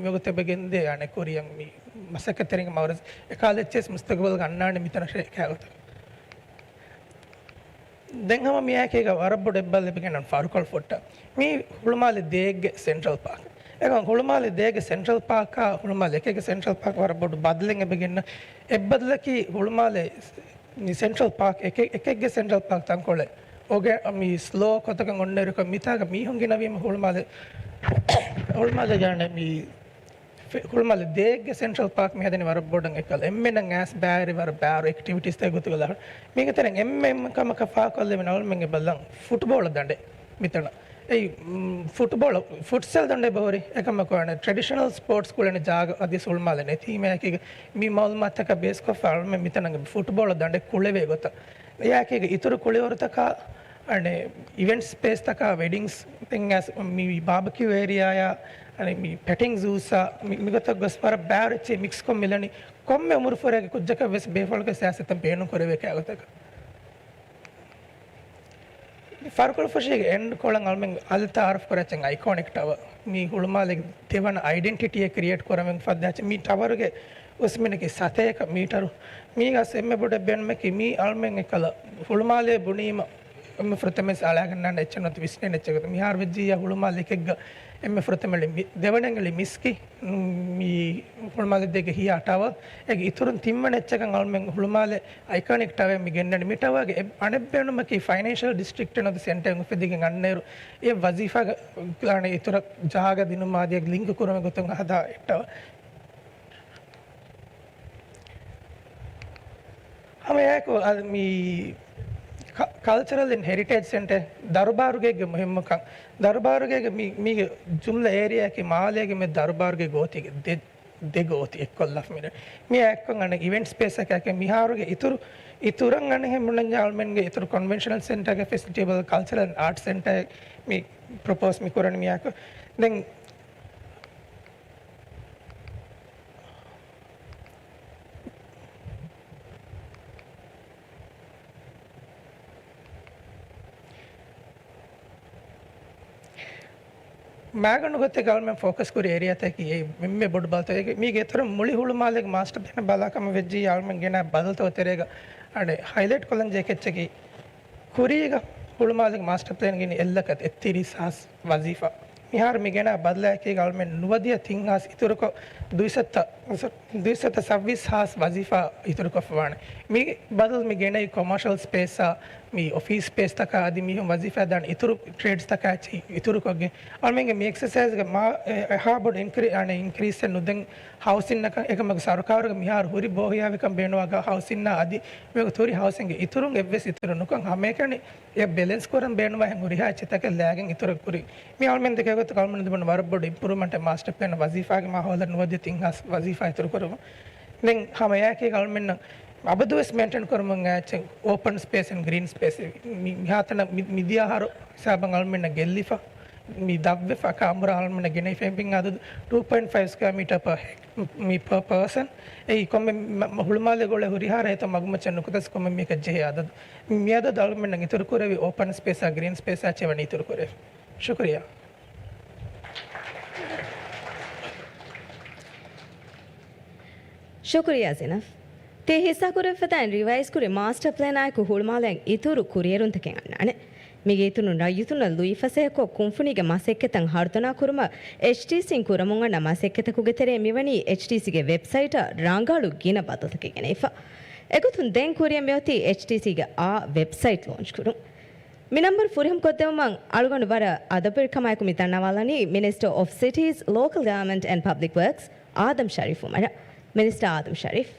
މިގޮތެއް ގެންދޭ އަނެއް ކުރިޔަށް މި މަސައްކަތްތެރިންގެ މައުރަޒް އެކާލެއްޗެސް މުސްތަގްބަލްގަ އަންނާނެ މިތަނަށޭ ކާގޮތަށް. ދެން ހަމަ މިއާއެކީގަ ވަރަށް ބޮޑު އެއްބަލަ ލިބިގެން ފާރުކޮޅު ފުއްޓަ. މީ ހުޅުމާލެ ދޭއްގެ ސެންޓްރަލް ޕާކް. އެކަން ހުޅުމާލެ ދޭގެ ސެންޓްރަލް ޕާކާ ހުޅުމާލެ އެކެއްގެ ސެންޓްރަލް ޕާކް ވަރަށް ބޮޑު ބަދަލެއް އެބަގެން އެއްބަދަލަކީ ހުޅުމާލެ މި ސެންޓްރަލް ޕާކް އެކެ-، އެކެއްގެ ސެންޓްރަލް ޕާކް ތަންކޮޅެއް އޮގެ މި ސްލޯ ކޮތަކަށް އޮންނައިރުކޮށް މިތާގަ މީހުން ގިނަވީމަ ހުޅުމާލެ، ހުޅުމާލެ ގާނެ މި ފެ-، ހުޅުމާލެ ދޭއްގެ ސެންޓްރަލް ޕާކް މި ހަދަނީ ވަރަށް ބޮޑަށް އެކަލަ. އެންމެނަށް އައިސް ބައިވެރި ވަރަށް ބައިވަރު އެކްޓިވިޓީސްތައް ގޮތުގަ ލަހަ. މީގެ ތެރެއިން އެންމެ ކަމަކަށް ފާކޮށްލެވި އަޅުމެންގެ ބަލަން ފުޓްބޯޅަ ދަނޑެއް މިތަނަށް. އެއީ، މް، ފުޓްބޯޅަ، ފުޓްސަލް ދަނޑެއް ބަހުރި. އެކަމަކު އަނެއް ޓްރެޑިޝަނަލް ސްޕޯޓްސް ކުޅެން ޖާގަ އަދި ހުޅުމާލެ ނެތީމައެކީގަ މި މައުލޫމާތަކަށް ބޭސްކޮށްފަ އަޅުމެން މިތަނަށް ފުޓްބޯޅަ ދަނޑެއް ކުޅެވޭ ގޮތަށް. އެއާއެކީގަ އިތުރު ކުޅިވަރުތަކާ، އަނެއް އިވެންޓް ސްޕޭސްތަކާ، ވެޑިންގްސް، ދެން އަސް މި ބާބެކިއު އޭރިއާއާ، އަނެއް މި ޕެޓިން ޒޫސްއާ، މި، މިގޮތަށް ގޮސް ވަރަށް ބައިވަރު އެއްޗެއް މިކްސްކޮށް މިލަނީ. ކޮންމެ އުމުރުފުރާގެ ކުއްޖަކަށް ވެސް ބޭފުޅުގެ ސިޔާސަތަށް ބޭނުން ކުރެވޭ ކައިގޮތަކަށް. ފާރުކޮޅު ފުށީގެ އެންޑް ކޮޅަށް އަޅުމެން އަލި ތައާރަފް ކުރައްޗެއް އައިކޯނިކް ޓަވަރ. މީ ހުޅުމާލެގެ ދެވަނަ އައިޑެންޓިޓީއެއް ކްރިއޭޓް ކުރަމެން ފައްދާ އެއްޗެއް. މީ ޓަވަރުގެ އުސްމިނަކީ ސަތޭކަ މީޓަރު. މީގަސް އެންމެ ބޮޑަށް ބޭނުމަކީ މީ އަޅުމެން އެކަލަ ހުޅުމާލޭ ބުނީމަ އެންމެ ފުރަތަމަ އަޅާގަންނާނެ އެއްޗެއް ނުވަތަ ވިސްނޭނެ އެއްޗެއް ގޮތަށް. މިހާރު ވެއްޖިއްޔާ ހުޅުމާލެ އެކެއްގަ އެންމެ ފުރަތަމަ މި-، ދެވަނައިން އެޅި މިސްކި މީ ހުޅުމާލެ ދޭގެ ހިޔާ ޓަވަރ. އޭގެ އިތުރުން ތިންވަނަ އެއްޗަކަށް އަޅުމެން ހުޅުމާލެ އައިކޯނިކް ޓަވަރ މި ގެންނަނީ. މި ޓަވަރގެ އެ-، އަނެއް ބޭނުމަކީ ފައިނޭންޝަލް ޑިސްޓްރިކްޓް ނުވަތަ ސެންޓަރ އުފެދިގެން އަންނައިރު އެ ވަޒީފާގެ އިތުރަށް ޖާގަ ދިނުމާ އަދި ލިންކް ކުރުމެއް ގޮތުން ހަދާ އެއް ޓަވަރ. ހަމައެއާއެކު އަ، މި ކަ-، ކަލްޗަރަލް އެންޑް ހެރިޓޭޖް ސެންޓަރ، ދަރުބާރުގޭގެ މުހިއްމުކަން. ދަރުބާރުގޭގެ މި-، މީގެ ޖުމްލަ އޭރިއާއަކީ މާލޭގެ މި ދަރުބާރުގޭ ގޯތީގެ ދެ-، ދެ ގޯތި އެއްކޮށްލާފަ މިރޭ. މިއާ އެއްކޮށް އަނެއް އިވެންޓް ސްޕޭސްއަކަކީ މިހާރުގެ އިތުރު، އިތުރަށް އަނެއްހެން ބުނަންޏާ އަޅުމެންގެ އިތުރު ކޮންވެންޝަނަލް ސެންޓަރގެ ފެސިޓިވަލް ކަލްޗަރަލް އާޓް ސެންޓަރ މި ޕްރޮޕޯސް މި ކުރަނީ މިއާކު. ދެން މާގަނޑު ގޮތެއް އަޅުމެން ފޯކަސް ކުރި އޭރިއާތަކީ އެ އެންމެ ބޮޑު ބަލަތައް. އޭގެ މީގެ އިތުރަށް މުޅި ހުޅުމާލޭގެ މާސްޓަރ ޕްލޭން ބަލާ ކަމަށް ވެއްޖިއްޔާ އަޅުމެން ގެނައި ބަދަލުތަކުގެ ތެރޭގަ އަނެއް ހައިލައިޓް ކޮށްލަން ޖެހޭ އެއްޗަކީ ކުރީގަ ހުޅުމާލޭގެ މާސްޓަރ ޕްލޭން ގެންނަ އެއް ލައްކަ އެއްތިރީސް ހާސް ވަޒީފާ. މިހާރު މި ގެނައި ބަދަލާއެކީގަ އަޅުމެން ނުވަދިހަ ތިން ހާސް އިތުރުކޮށް، ދުއިސައްތަ، ދުއިސައްތަ ސައްވީސް ހާސް ވަޒީފާ އިތުރުކޮށްފަވާނެ. މި ބަދަލު މި ގެނައި ކޮމާޝަލް ސްޕޭސްއާ، މި އޮފީސް ސްޕޭސްތަކާ އަދި މީހުން ވަޒީފާ ދާނެ އިތުރު ޓްރޭޑްސްތަކާ އެއްޗެހި އިތުރުކޮށްގެން. އަޅުމެންގެ މި އެކްސަސައިޒްގެ މާ، އެ، އެހާ ބޮޑު އިންކްރީ-، އަނެއް އިންކްރީސެއް ނުދެން ހައުސިންއަކަށް. އެކަމަކު ސަރުކާރުގެ މިހާރު ހުރި ބޯހިޔާވިކަން ބޭނުންވާ ހައުސިންއާ އަދި މިވަގުތު ހުރި ހައުސިންގެ އިތުރުން އެއްވެސް އިތުރު ނުކޮށް ހަމައެކަނި އެ ބެލެންސް ކުރަން ބޭނުންވާހެން ހުރިހާ އެއްޗެއްތަކެއް ލައިގެން އިތުރަށް ކުރި. މި އަޅުމެން ދެކޭގޮތަށް އަޅުމެން ވަރަށް ބޮޑު އިމްޕްރޫވްމަންޓެއް މާސްޓަރ ޕްލޭން ވަޒީފާގެ މާހައުލަށް ނުވަދިހަ ތިން ހާސް ވަޒީފާ އިތުރު ކުރުމުން. ދެން ހަމައެއާއެކީގަ އަޅުމެންނަށް އަބަދުވެސް މެއިންޓެން ކުރަމުން އެއްޗެއް އޯޕަން ސްޕޭސް އެންޑް ގްރީން ސްޕޭސް މި-، މިހާތަނަށް މި-، މިދިޔަ އަހަރު ހިސާބަށް އަޅުމެންނަށް ގެއްލިފަ. މި ދަށްވެފަ ކާމުރާ އަޅުމެންނަށް ގެނައިފައި އިން އަދަދު ޓޫ ޕޮއިންޓް ފައިވް ސްކޮއެއާ މީޓަރ ޕަ ހެ-، މި ޕަ ޕާސަން. އެއީ ކޮންމެ މަ-، މަ-، ހުޅުމާލޭ ގުޅޭ ހުރިހާ ރައްޔިތުން މަގުމައްޗަށް ނުކުތަސް ކޮންމެ މީހަކަށް ޖެހޭ އަދަދު. މިއަދަދު އަޅުމެންނަށް އިތުރު ކުރެވި އޯޕަން ސްޕޭސްއާ ގްރީން ސްޕޭސްއާ އެއްޗެއް ވަނީ އިތުރު ކުރެވި. ޝުކުރިއްޔާ. ޝުކުރިއްޔާ ޒިނަފް. ތި ހިއްސާކުރެވިފަދައިން ރިވައިޒްކުރި މާސްޓަރ ޕްލޭނާއެކު ހުޅުމާލެއަށް އިތުރު ކުރިއެރުންތަކެއް އަންނާނެ. މީގެ އިތުރުން ރައްޔިތުންނަށް ލުއިފަސޭހަކޮށް ކުންފުނީގެ މަސައްކަތަށް ހަރުދަނާ ކުރުމަށް އެޗްޑީސީން ކުރަމުން އަންނަ މަސައްކަތަކުގެ ތެރޭ މިވަނީ އެޗްޑީސީގެ ވެބްސައިޓަށް ރަނގަޅު ގިނަ ބަދަލުތަކެއް ގެނެވިފަ. އެގޮތުން ދެން ކުރިއަށް މިއޮތީ އެޗްޑީސީގެ އާ ވެބްސައިޓް ލޯންޗް ކުރުން. މި ނަންބަރު ފުރިހަމަކޮށްދެއްވުމަށް އަޅުގަނޑު ވަރަށް އަދަބުވެރިކަމާއެކު މި ދަންނަވާލަނީ މިނިސްޓަރ އޮފް ސިޓީސް، ލޯކަލް ގަވަރމަންޓް އެންޑް ޕަބްލިކް ވަރކްސް އާދަމް ޝަރީފް އުމަރަށް. މިނިސްޓަރ އާދަމް ޝަރީފް.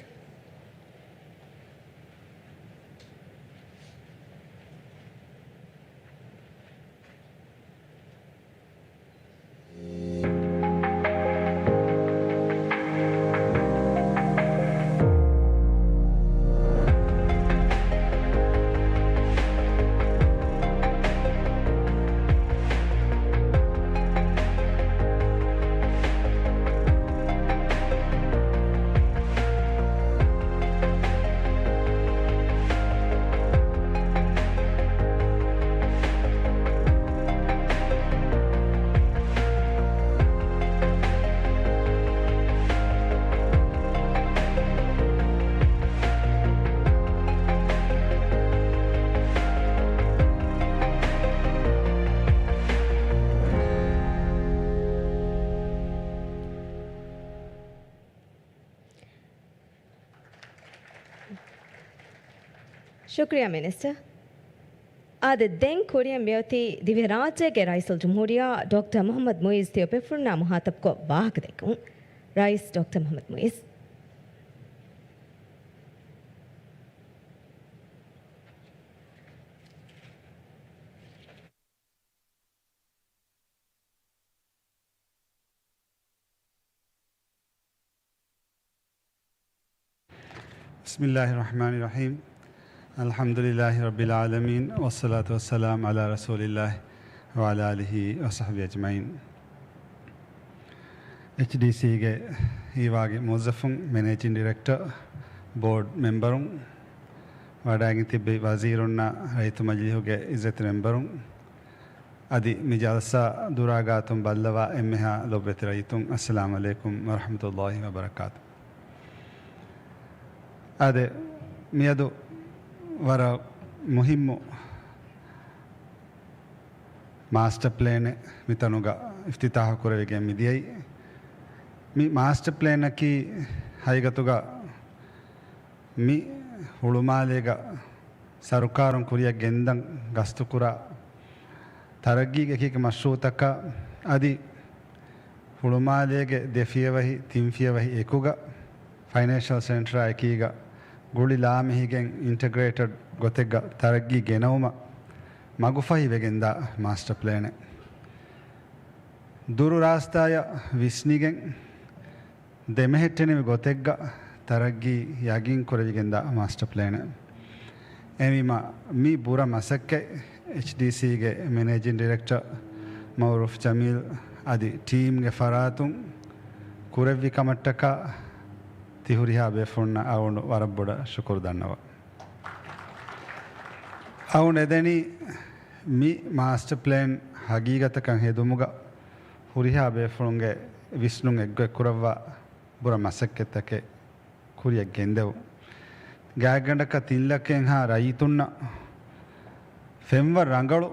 ޝުކުރިއްޔާ މިނިސްޓަރ. އާދެ، ދެން ކުރިއަށް މިއޮތީ ދިވެހިރާއްޖޭގެ ރައީސުލްޖުމްހޫރިއްޔާ ޑޮކްޓަރ މުޙައްމަދު މުޢިއްޒު ތިޔަބޭފުޅުންނާ މުޚާޠަބުކޮށް ވާހަކަދެއްކުން. ރައީސް ޑޮކްޓަރ މުޙައްމަދު މުޢިއްޒު. بسم الله الرحمن الرحيم. الحمد لله رب العالمين، والصلاة والسلام على رسول الله وعلى آله وصحبه أجمعين. އެޗްޑީސީގެ ހީވާގި މުވައްޒަފުން، މެނޭޖިން ޑިރެކްޓަރ، ބޯޑް މެމްބަރުން، ވަޑައިގެން ތިއްބެވި ވަޒީރުންނާ ރައްޔިތު މަޖިލީހުގެ އިއްޒަތް މެމްބަރުން، އަދި މި ޖަލްސާ ދުރާގާތުން ބައްލަވާ އެންމެހާ ލޮބުވެތި ރައްޔިތުން، އައްސަލާމު ޢަލައިކުމް ވަރަޙްމަތުﷲި ވަބަރަކާތު. އާދެ، މިއަދު ވަރަށް މުހިއްމު މާސްޓަ ޕްލޭނެއް މިތަނުގަ އިފްތިތާޙު ކުރެވިގެން މިދިޔައީ. މި މާސްޓަ ޕްލޭނަކީ ހަގީގަތުގަ މި ހުޅުމާލޭގަ ސަރުކާރުން ކުރިއަށް ގެންދަން ގަސްތުކުރާ ތަރައްގީގެ އެކިއެކި މަޝްރޫޢުތަކަށް އަދި ހުޅުމާލޭގެ ދެ ފިޔަވަހި، ތިން ފިޔަވަހި އެކުގަ ފައިނޭންޝަލް ސެންޓަރާ އެކީގަ ގުޅި ލާމެހިގެން އިންޓަގްރޭޓެޑް ގޮތެއްގަ ތަރައްގީ ގެނައުމަށް މަގުފަހި ވެގެންދާ މާސްޓަ ޕްލޭނެއް. ދުރު ރާސްތާޔަށް ވިސްނިގެން ދެމެހެއްޓެނިވި ގޮތެއްގަ ތަރައްގީ ޔަގީން ކުރެވިގެންދާ މާސްޓަ ޕްލޭނެއް. އެހެންވީމަ، މި ބުރަ މަސައްކަތް އެޗްޑީސީގެ މެނޭޖިން ޑިރެކްޓަރ މައުރޫފް ޖަމީލް އަދި ޓީމްގެ ފަރާތުން ކުރެއްވި ކަމަށްޓަކާ ތި ހުރިހާ ބޭފުޅުންނަށް އަޅުގަނޑު ވަރަށް ބޮޑަށް ޝުކުރު ދަންނަވަން. އަޅުގަނޑު އެދެނީ މި މާސްޓަ ޕްލޭން ހަގީގަތަކަށް ހެދުމުގަ ހުރިހާ ބޭފުޅުންގެ ވިސްނުން އެއްގޮތް ކުރައްވާ ބުރަ މަސައްކަތްތަކެއް ކުރިއަށް ގެންދެވުން. ގާތްގަނޑަކަށް ތިން ލައްކައެއްހާ ރައްޔިތުންނަށް ފެންވަރު ރަނގަޅު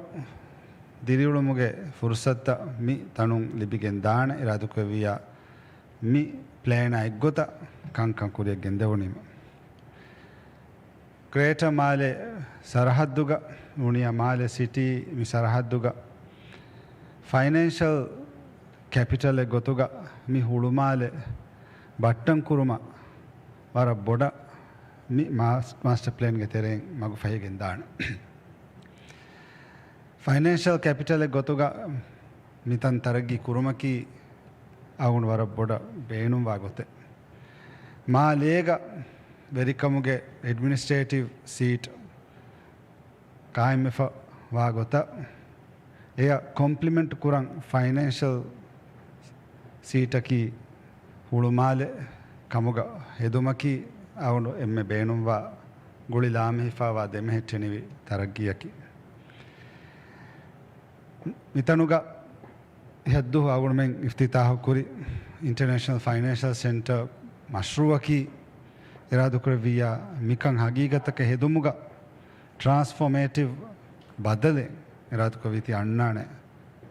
ދިރިއުޅުމުގެ ފުރުސަތުތައް މި ތަނުން ލިބިގެން ދާނެ އިރާދަކުރެއްވިއްޔާ، މި ޕްލޭނާ އެއްގޮތަށް ކަންކަން ކުރިއަށް ގެންދެވުނީމަ. ގްރޭޓަ މާލެ ސަރަހައްދުގަ އުނިޔާ މާލެ ސިޓީ މި ސަރަހައްދުގަ ފައިނޭންޝަލް ކެޕިޓަލެއް ގޮތުގަ މި ހުޅުމާލެ ބައްޓަން ކުރުމަށް ވަރަށް ބޮޑަށް މި މާސް-، މާސްޓަ ޕްލޭންގެ ތެރެއިން މަގުފަހިގެން ދާނެ. ފައިނޭންޝަލް ކެޕިޓަލެއް ގޮތުގަ މިތަން ތަރައްގީ ކުރުމަކީ އަޅުގަނޑު ވަރަށް ބޮޑަށް ބޭނުންވާ ގޮތެއް. މާލޭގަ ވެރިކަމުގެ އެޑްމިނިސްޓްރޭޓިވް ސީޓް ޤާއިމްވެފަ ވާ ގޮތަށް، އެޔަށް ކޮމްޕްލިމެންޓް ކުރަން ފައިނޭންޝަލް ސީޓަކީ ހުޅުމާލެ ކަމުގަ ހެދުމަކީ އަޅުގަނޑު އެންމެ ބޭނުންވާ ގުޅި ލާމެހިފާވާ ދެމެހެއްޓެނިވި ތަރައްގީއަކީ. މިތަނުގަ އެހައްދު އަޅުގަނޑުމެން އިފްތިތާޙު ކުރި އިންޓަރނޭޝަނަލް ފައިނޭންޝަލް ސެންޓަރ މަޝްރޫޢަކީ އިރާދަކުރެއްވިއްޔާ، މިކަން ހަގީގަތަކަށް ހެދުމުގަ ޓްރާންސްފޯމޭޓިވް ބަދަލެއް އިރާދަކުރެއްވީތީ އަންނާނެ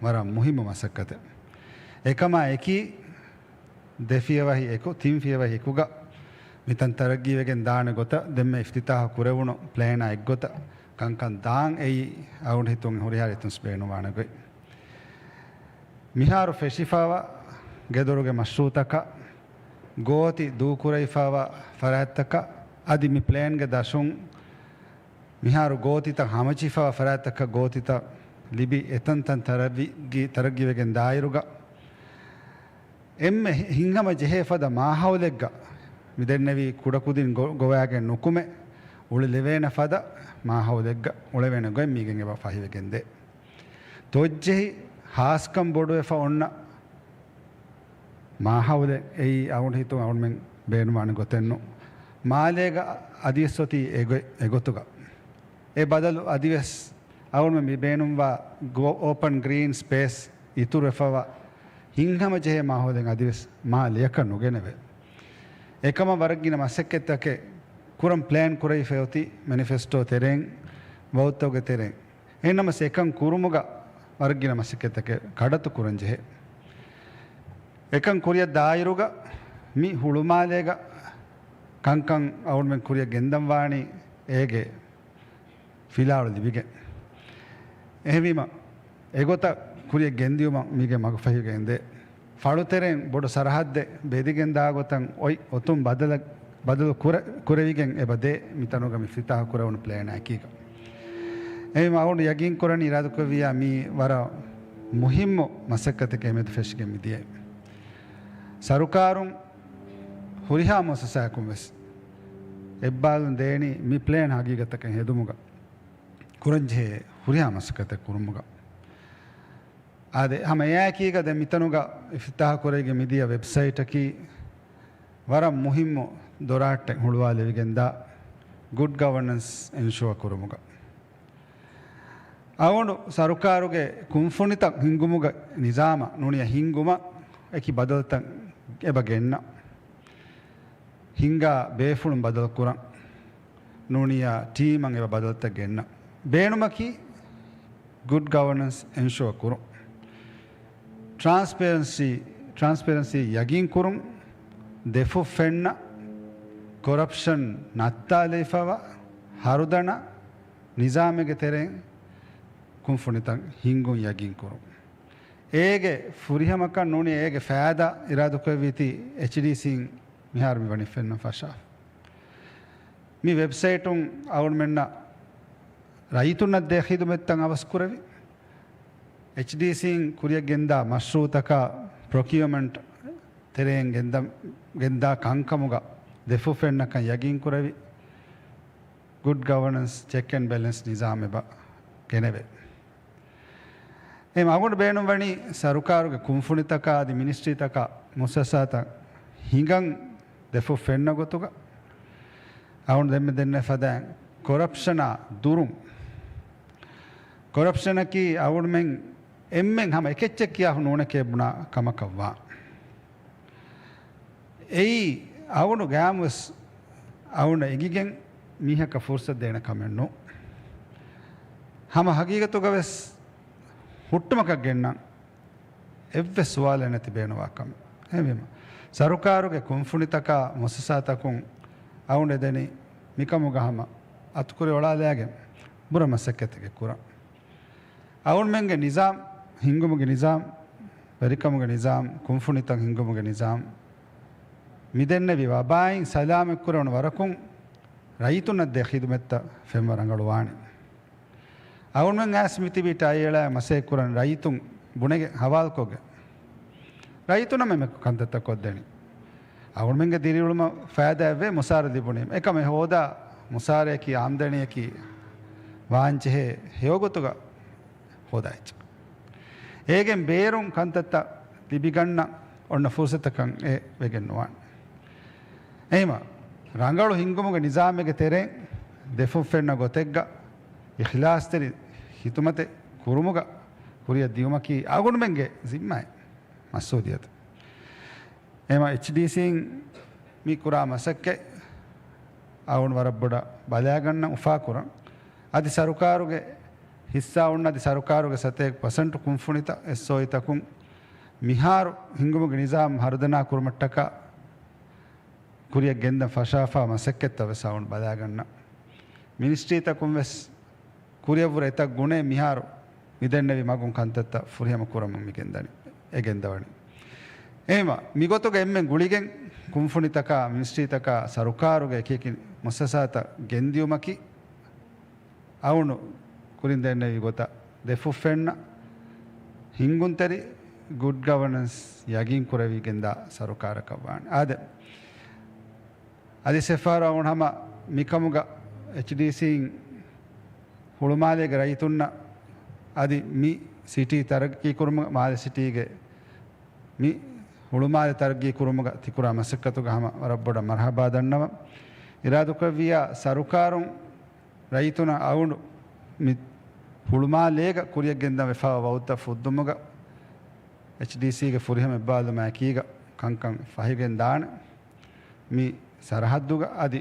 ވަރަށް މުހިއްމު މަސައްކަތެއް. އެކަމާ އެކީ، ދެ ފިޔަވަހި އެކު، ތިން ފިޔަވަހި އެކުގަ މިތަން ތަރައްގީވެގެން ދާނެ ގޮތަށް ދެންމެ އިފްތިތާޙު ކުރެވުނު ޕްލޭނާ އެއްގޮތަށް ކަންކަން ދާން އެއީ އަޅުގަނޑު ހިތުން ހުރިހާ ރީތިންސް ބޭނުންވާނެ ގޮތް. މިހާރު ފެށިފައިވާ ގެދޮރުގެ މަޝްރޫޢުތަކަށް، ގޯތި ދޫކުރެވިފައިވާ ފަރާތްތަކަށް އަދި މި ޕްލޭންގެ ދަށުން މިހާރު ގޯތިތައް ހަމަޖެހިފައިވާ ފަރާތްތަކަށް ގޯތިތައް ލިބި އެތަންތަން ތަރައްގީ-، ތަރައްގީވެގެން ދާއިރުގަ، އެންމެ ހި-، ހިތްހަމަ ޖެހޭ ފަދަ މާހައުލެއްގަ މި ދެންނެވި ކުޑަކުދިން ގޮ-، ގޮވައިގެން ނުކުމެ، އުޅެލެވޭނެ ފަދަ މާހައުލެއްގަ އުޅެވޭނެ ގޮތް މީގެން އެބަ ފަހިވެގެން ދޭ. ތޮއްޖެހި ހާސްކަން ބޮޑުވެފަ އޮންނަ މާހައުލެއް އެއީ އަޅުގަނޑު ހިތުން އަޅުގަނޑުމެން ބޭނުންވާނެ ގޮތެއް ނޫން. މާލޭގަ އަދިވެސް އޮތީ އެގޮތް-، އެގޮތުގަ. އެ ބަދަލު އަދިވެސް އަޅުގަނޑުމެން މި ބޭނުންވާ ގޯ-، އޯޕަން ގްރީން ސްޕޭސް އިތުރުވެފައިވާ ހިތްހަމަ ޖެހޭ މާހައުލެއް އަދިވެސް މާލެއަކަށް ނުގެނެވޭ. އެކަމަށް ވަރަށް ގިނަ މަސައްކަތްތަކެއް ކުރަން ޕްލޭން ކުރެވިފައި އޮތީ މެނިފެސްޓޯ ތެރެއިން، ވައުދުތަކުގެ ތެރެއިން. އެހެންނަމަވެސް އެކަން ކުރުމުގަ ވަރަށް ގިނަ މަސައްކަތްތަކެއް ކަޑައްތު ކުރަން ޖެހޭ. އެކަން ކުރިއަށް ދާއިރުގަ މި ހުޅުމާލޭގަ ކަންކަން އަޅުގަނޑުމެން ކުރިއަށް ގެންދަން ވާނީ އޭގެ ފިލާވަޅު ލިބިގެން. އެހެންވީމަ، އެގޮތަށް ކުރިޔަށް ގެންދިޔުމަށް މީގެ މަގުފަހިވެގެން ދޭ. ފަޅުތެރެއިން ބޮޑު ސަރަހައްދެއް ބެދިގެން ދާ ގޮތަށް އޮތް އޮތުން ބަދަލަ-، ބަދަލު ކުރެ-، ކުރެވިގެން އެބަ ދޭ މިތަނުގަ މި އިފްތިތާހު ކުރެވުނު ޕްލޭނާ އެކީގަ. އެހެންވީމަ އަޅުގަނޑު ޔަގީން ކުރަނީ އިރާދަކުރެއްވިއްޔާ މީ ވަރަށް މުހިއްމު މަސައްކަތެއް އެމެދު ފެށިގެން މިދިޔައީ. ސަރުކާރުން ހުރިހާ މުއައްސަސާއަކުން ވެސް އެއްބާލުން ދޭނީ މި ޕްލޭން ހަގީގަތަކަށް ހެދުމުގަ، ކުރަންޖެހޭ ހުރިހާ މަސައްކަތެއް ކުރުމުގަ. އާދެ، ހަމަ އެއާއެކީގަ ދެން މިތަނުގަ އިފްތިތާހު ކުރެވިގެން މިދިޔަ ވެބްސައިޓަކީ ވަރަށް މުހިއްމު ދޮރާށްޓެއް ހުޅުވާލެވިގެންދާ ގުޑް ގަވަނަންސް އެންޝުއަ ކުރުމުގަ. އަޅުގަނޑު ސަރުކާރުގެ ކުންފުނިތައް ހިންގުމުގެ ނިޒާމަށް ނޫނީ ހިންގުމަށް އެކި ބަދަލުތައް އެބަ ގެންނަ. ހިންގާ ބޭފުޅުން ބަދަލުކުރަން ނޫނީ ޓީމަށް އެބަ ބަދަލުތައް ގެންނަ. ބޭނުމަކީ ގުޑް ގަވަނަންސް އެންޝުއަ ކުރުން. ޓްރާންސްޕޭރެންސީ، ޓްރާންސްޕޭރެންސީ ޔަގީން ކުރުން، ދެފުށް ފެންނަ، ކޮރަޕްޝަން ނައްތާލައިފަވާ، ހަރުދަނާ ނިޒާމެއްގެ ތެރެއިން ކުންފުނިތައް ހިންގުން ޔަގީން ކުރުން. އޭގެ ފުރިހަމަކަށް ނޫނީ އޭގެ ފައިދާ އިރާދަކުރެއްވީތީ އެޗްޑީސީން މިހާރު މި ވަނީ ފެންނަން ފަށާފަ. މި ވެބްސައިޓުން އަޅުގަނޑުމެންނަށް ރައްޔިތުންނަށް ދޭ ޚިދުމަތްތައް އަވަސްކުރެވި، އެޗްޑީސީން ކުރިޔަށް ގެންދާ މަޝްރޫއުތަކާ ޕްރޮކިއުމަންޓް ތެރެއިން ގެންދަ-، ގެންދާ ކަންކަމުގަ ދެފުށް ފެންނަކަން ޔަގީންކުރެވި، ގުޑް ގަވަނަންސް ޗެކް އެންޑް ބެލެންސް ނިޒާމް އެބަ ގެނެވޭ. އެހެން އަޅުގަނޑު ބޭނުންވަނީ ސަރުކާރުގެ ކުންފުނިތަކާ އަދި މިނިސްޓްރީތަކާ މުއައްސަސާތައް ހިނގަން ދެފުށް ފެންނަ ގޮތުގަ، އަޅުގަނޑު ދެންމެ ދެންނެވި ފަދައިން ކޮރަޕްޝަނާ ދުރުން. ކޮރަޕްޝަނަކީ އަޅުގަނޑުމެން އެންމެން ހަމަ އެކެއްޗެއް ކިޔާފަ ނޫނެކޭ ބުނާ ކަމަކަށްވާ. އެއީ އަޅުގަނޑު ގައިމުވެސް އަޅުގަނޑަށް އެނގިގެން މީހަކަށް ފުރުސަތު ދޭނެ ކަމެއް ނޫން. ހަމަ ހަގީގަތުގަވެސް ހުއްޓުމަކަށް ގެންނަން އެއްވެސް ސުވާލެއް ނެތި ބޭނުންވާ ކަމެއް. އެހެންވީމަ، ސަރުކާރުގެ ކުންފުނިތަކާ މުއައްސަސާތަކުން އަޅުގަނޑު އެދެނީ މިކަމުގަ ހަމަ އަތުކުރި އޮޅާލައިގެން ބުރަ މަސައްކަތެއް ކުރަން. އަޅުގަނޑުމެންގެ ނިޒާމް، ހިންގުމުގެ ނިޒާމް، ވެރިކަމުގެ ނިޒާމް، ކުންފުނިތައް ހިންގުމުގެ ނިޒާމް، މި ދެންނެވި ވަބާއިން ސަލާމަތްކުރެވުނު ވަރަކުން ރައްޔިތުންނަށް ދޭ ޚިދުމަތްތައް ފެންވަ ރަނގަޅުވާނެ. އަޅުގަނޑުމެން އައިސް މިތިބީ ޓައި އެޅާ މަސައްކަތް ކުރަން ރައްޔިތުން ބުނެގެން ހަވާލުކޮށްގެން. ރައްޔިތުންނަށް މެމެ ކަންތައްތައް ކޮށްދެނީ. އަޅުގަނޑުމެންގެ ދިރިއުޅުމަށް ފައިދާއެއްވޭ މުސާރަ ލިބުނީމަ. އެކަމެއް ހޯދާ މުސާރައަކީ އާމްދަނީއަކީ ވާންޖެހޭ ހެޔޮގޮތުގަ ހޯދާ އެއްޗެއް. އޭގެން ބޭރުން ކަންތައްތައް ލިބިގަންނަ އޮންނަ ފުރުސަތަކަށް އެ ވެގެން ނުވާނެ. އެހެންވީމަ، ރަނގަޅު ހިންގުމުގެ ނިޒާމެއްގެ ތެރެއިން ދެފުށް ފެންނަ ގޮތެއްގަ އިޚްލާޞްތެރި ޚިދުމަތެއް ކުރުމުގަ ކުރިއަށް ދިޔުމަކީ އަޅުގަނޑުމެންގެ ޒިންމާއެއް، މަސްއޫލިއްޔަތެއް. އެހެންވީމަ، އެޗްޑީސީން މި ކުރާ މަސައްކަތް އަޅުގަނޑު ވަރަށް ބޮޑަށް ބަލާގަންނަން އުފާކުރަން. އަދި ސަރުކާރުގެ ހިއްސާ އޮންނަ އަދި ސަރުކާރުގެ ސަތޭކަ ޕަސެންޓު ކުންފުނިތައް، އެސްއޯއީތަކުން މިހާރު ހިންގުމުގެ ނިޒާމް ހަރުދަނާ ކުރުމަށްޓަކާ ކުރިއަށް ގެންދަން ފަށާފާ މަސައްކަތްތައް ވެސް އަޅުގަނޑު ބަލާގަންނަން. މިނިސްޓްރީތަކުން ވެސް ކުރިއަށްވުރެ އެތައް ގުނައެއް މިހާރު މިދެންނެވި މަގުން ކަންތައްތައް ފުރިހަމަ ކުރަމުން މިގެންދަނީ، އެ ގެންދަވަނީ. އެހެންވީމަ، މިގޮތުގަ އެންމެން ގުޅިގެން ކުންފުނިތަކާ، މިނިސްޓްރީތަކާ، ސަރުކާރުގެ އެކިއެކި މުއައްސަސާތައް ގެންދިޔުމަކީ އަޅުގަނޑު ކުރިން ދެންނެވި ގޮތަށް ދެފުށް ފެންނަ ހިންގުންތެރި ގުޑް ގަވަނަންސް ޔަގީން ކުރެވިގެންދާ ސަރުކާރަކަށް ވާނެ. އާދެ، އަދި ސެފާރު އަޅުގަނޑު ހަމަ މިކަމުގަ އެޗްޑީސީން ހުޅުމާލޭގެ ރައްޔިތުންނަށް އަދި މި ސިޓީ ތަރައްގީ ކުރުމުގަ، މާލެ ސިޓީގެ މި ހުޅުމާލެ ތަރައްގީ ކުރުމުގަ ތިކުރާ މަސައްކަތުގަ ހަމަ ވަރަށް ބޮޑަށް މަރުޙަބާ ދަންނަވަން. އިރާދަކުރެއްވިއްޔާ ސަރުކާރުން ރައްޔިތުންނަށް އަޅުގަނޑު މި ހުޅުމާލޭގަ ކުރިއަށް ގެންދަން ވެފާވާ ވައުދުތައް ފުއްދުމުގަ އެޗްޑީސީގެ ފުރިހަމަ އެއްބާލުމާ އެކީގަ ކަންކަން ފަހިގެން ދާނެ. މި ސަރަހައްދުގަ އަދި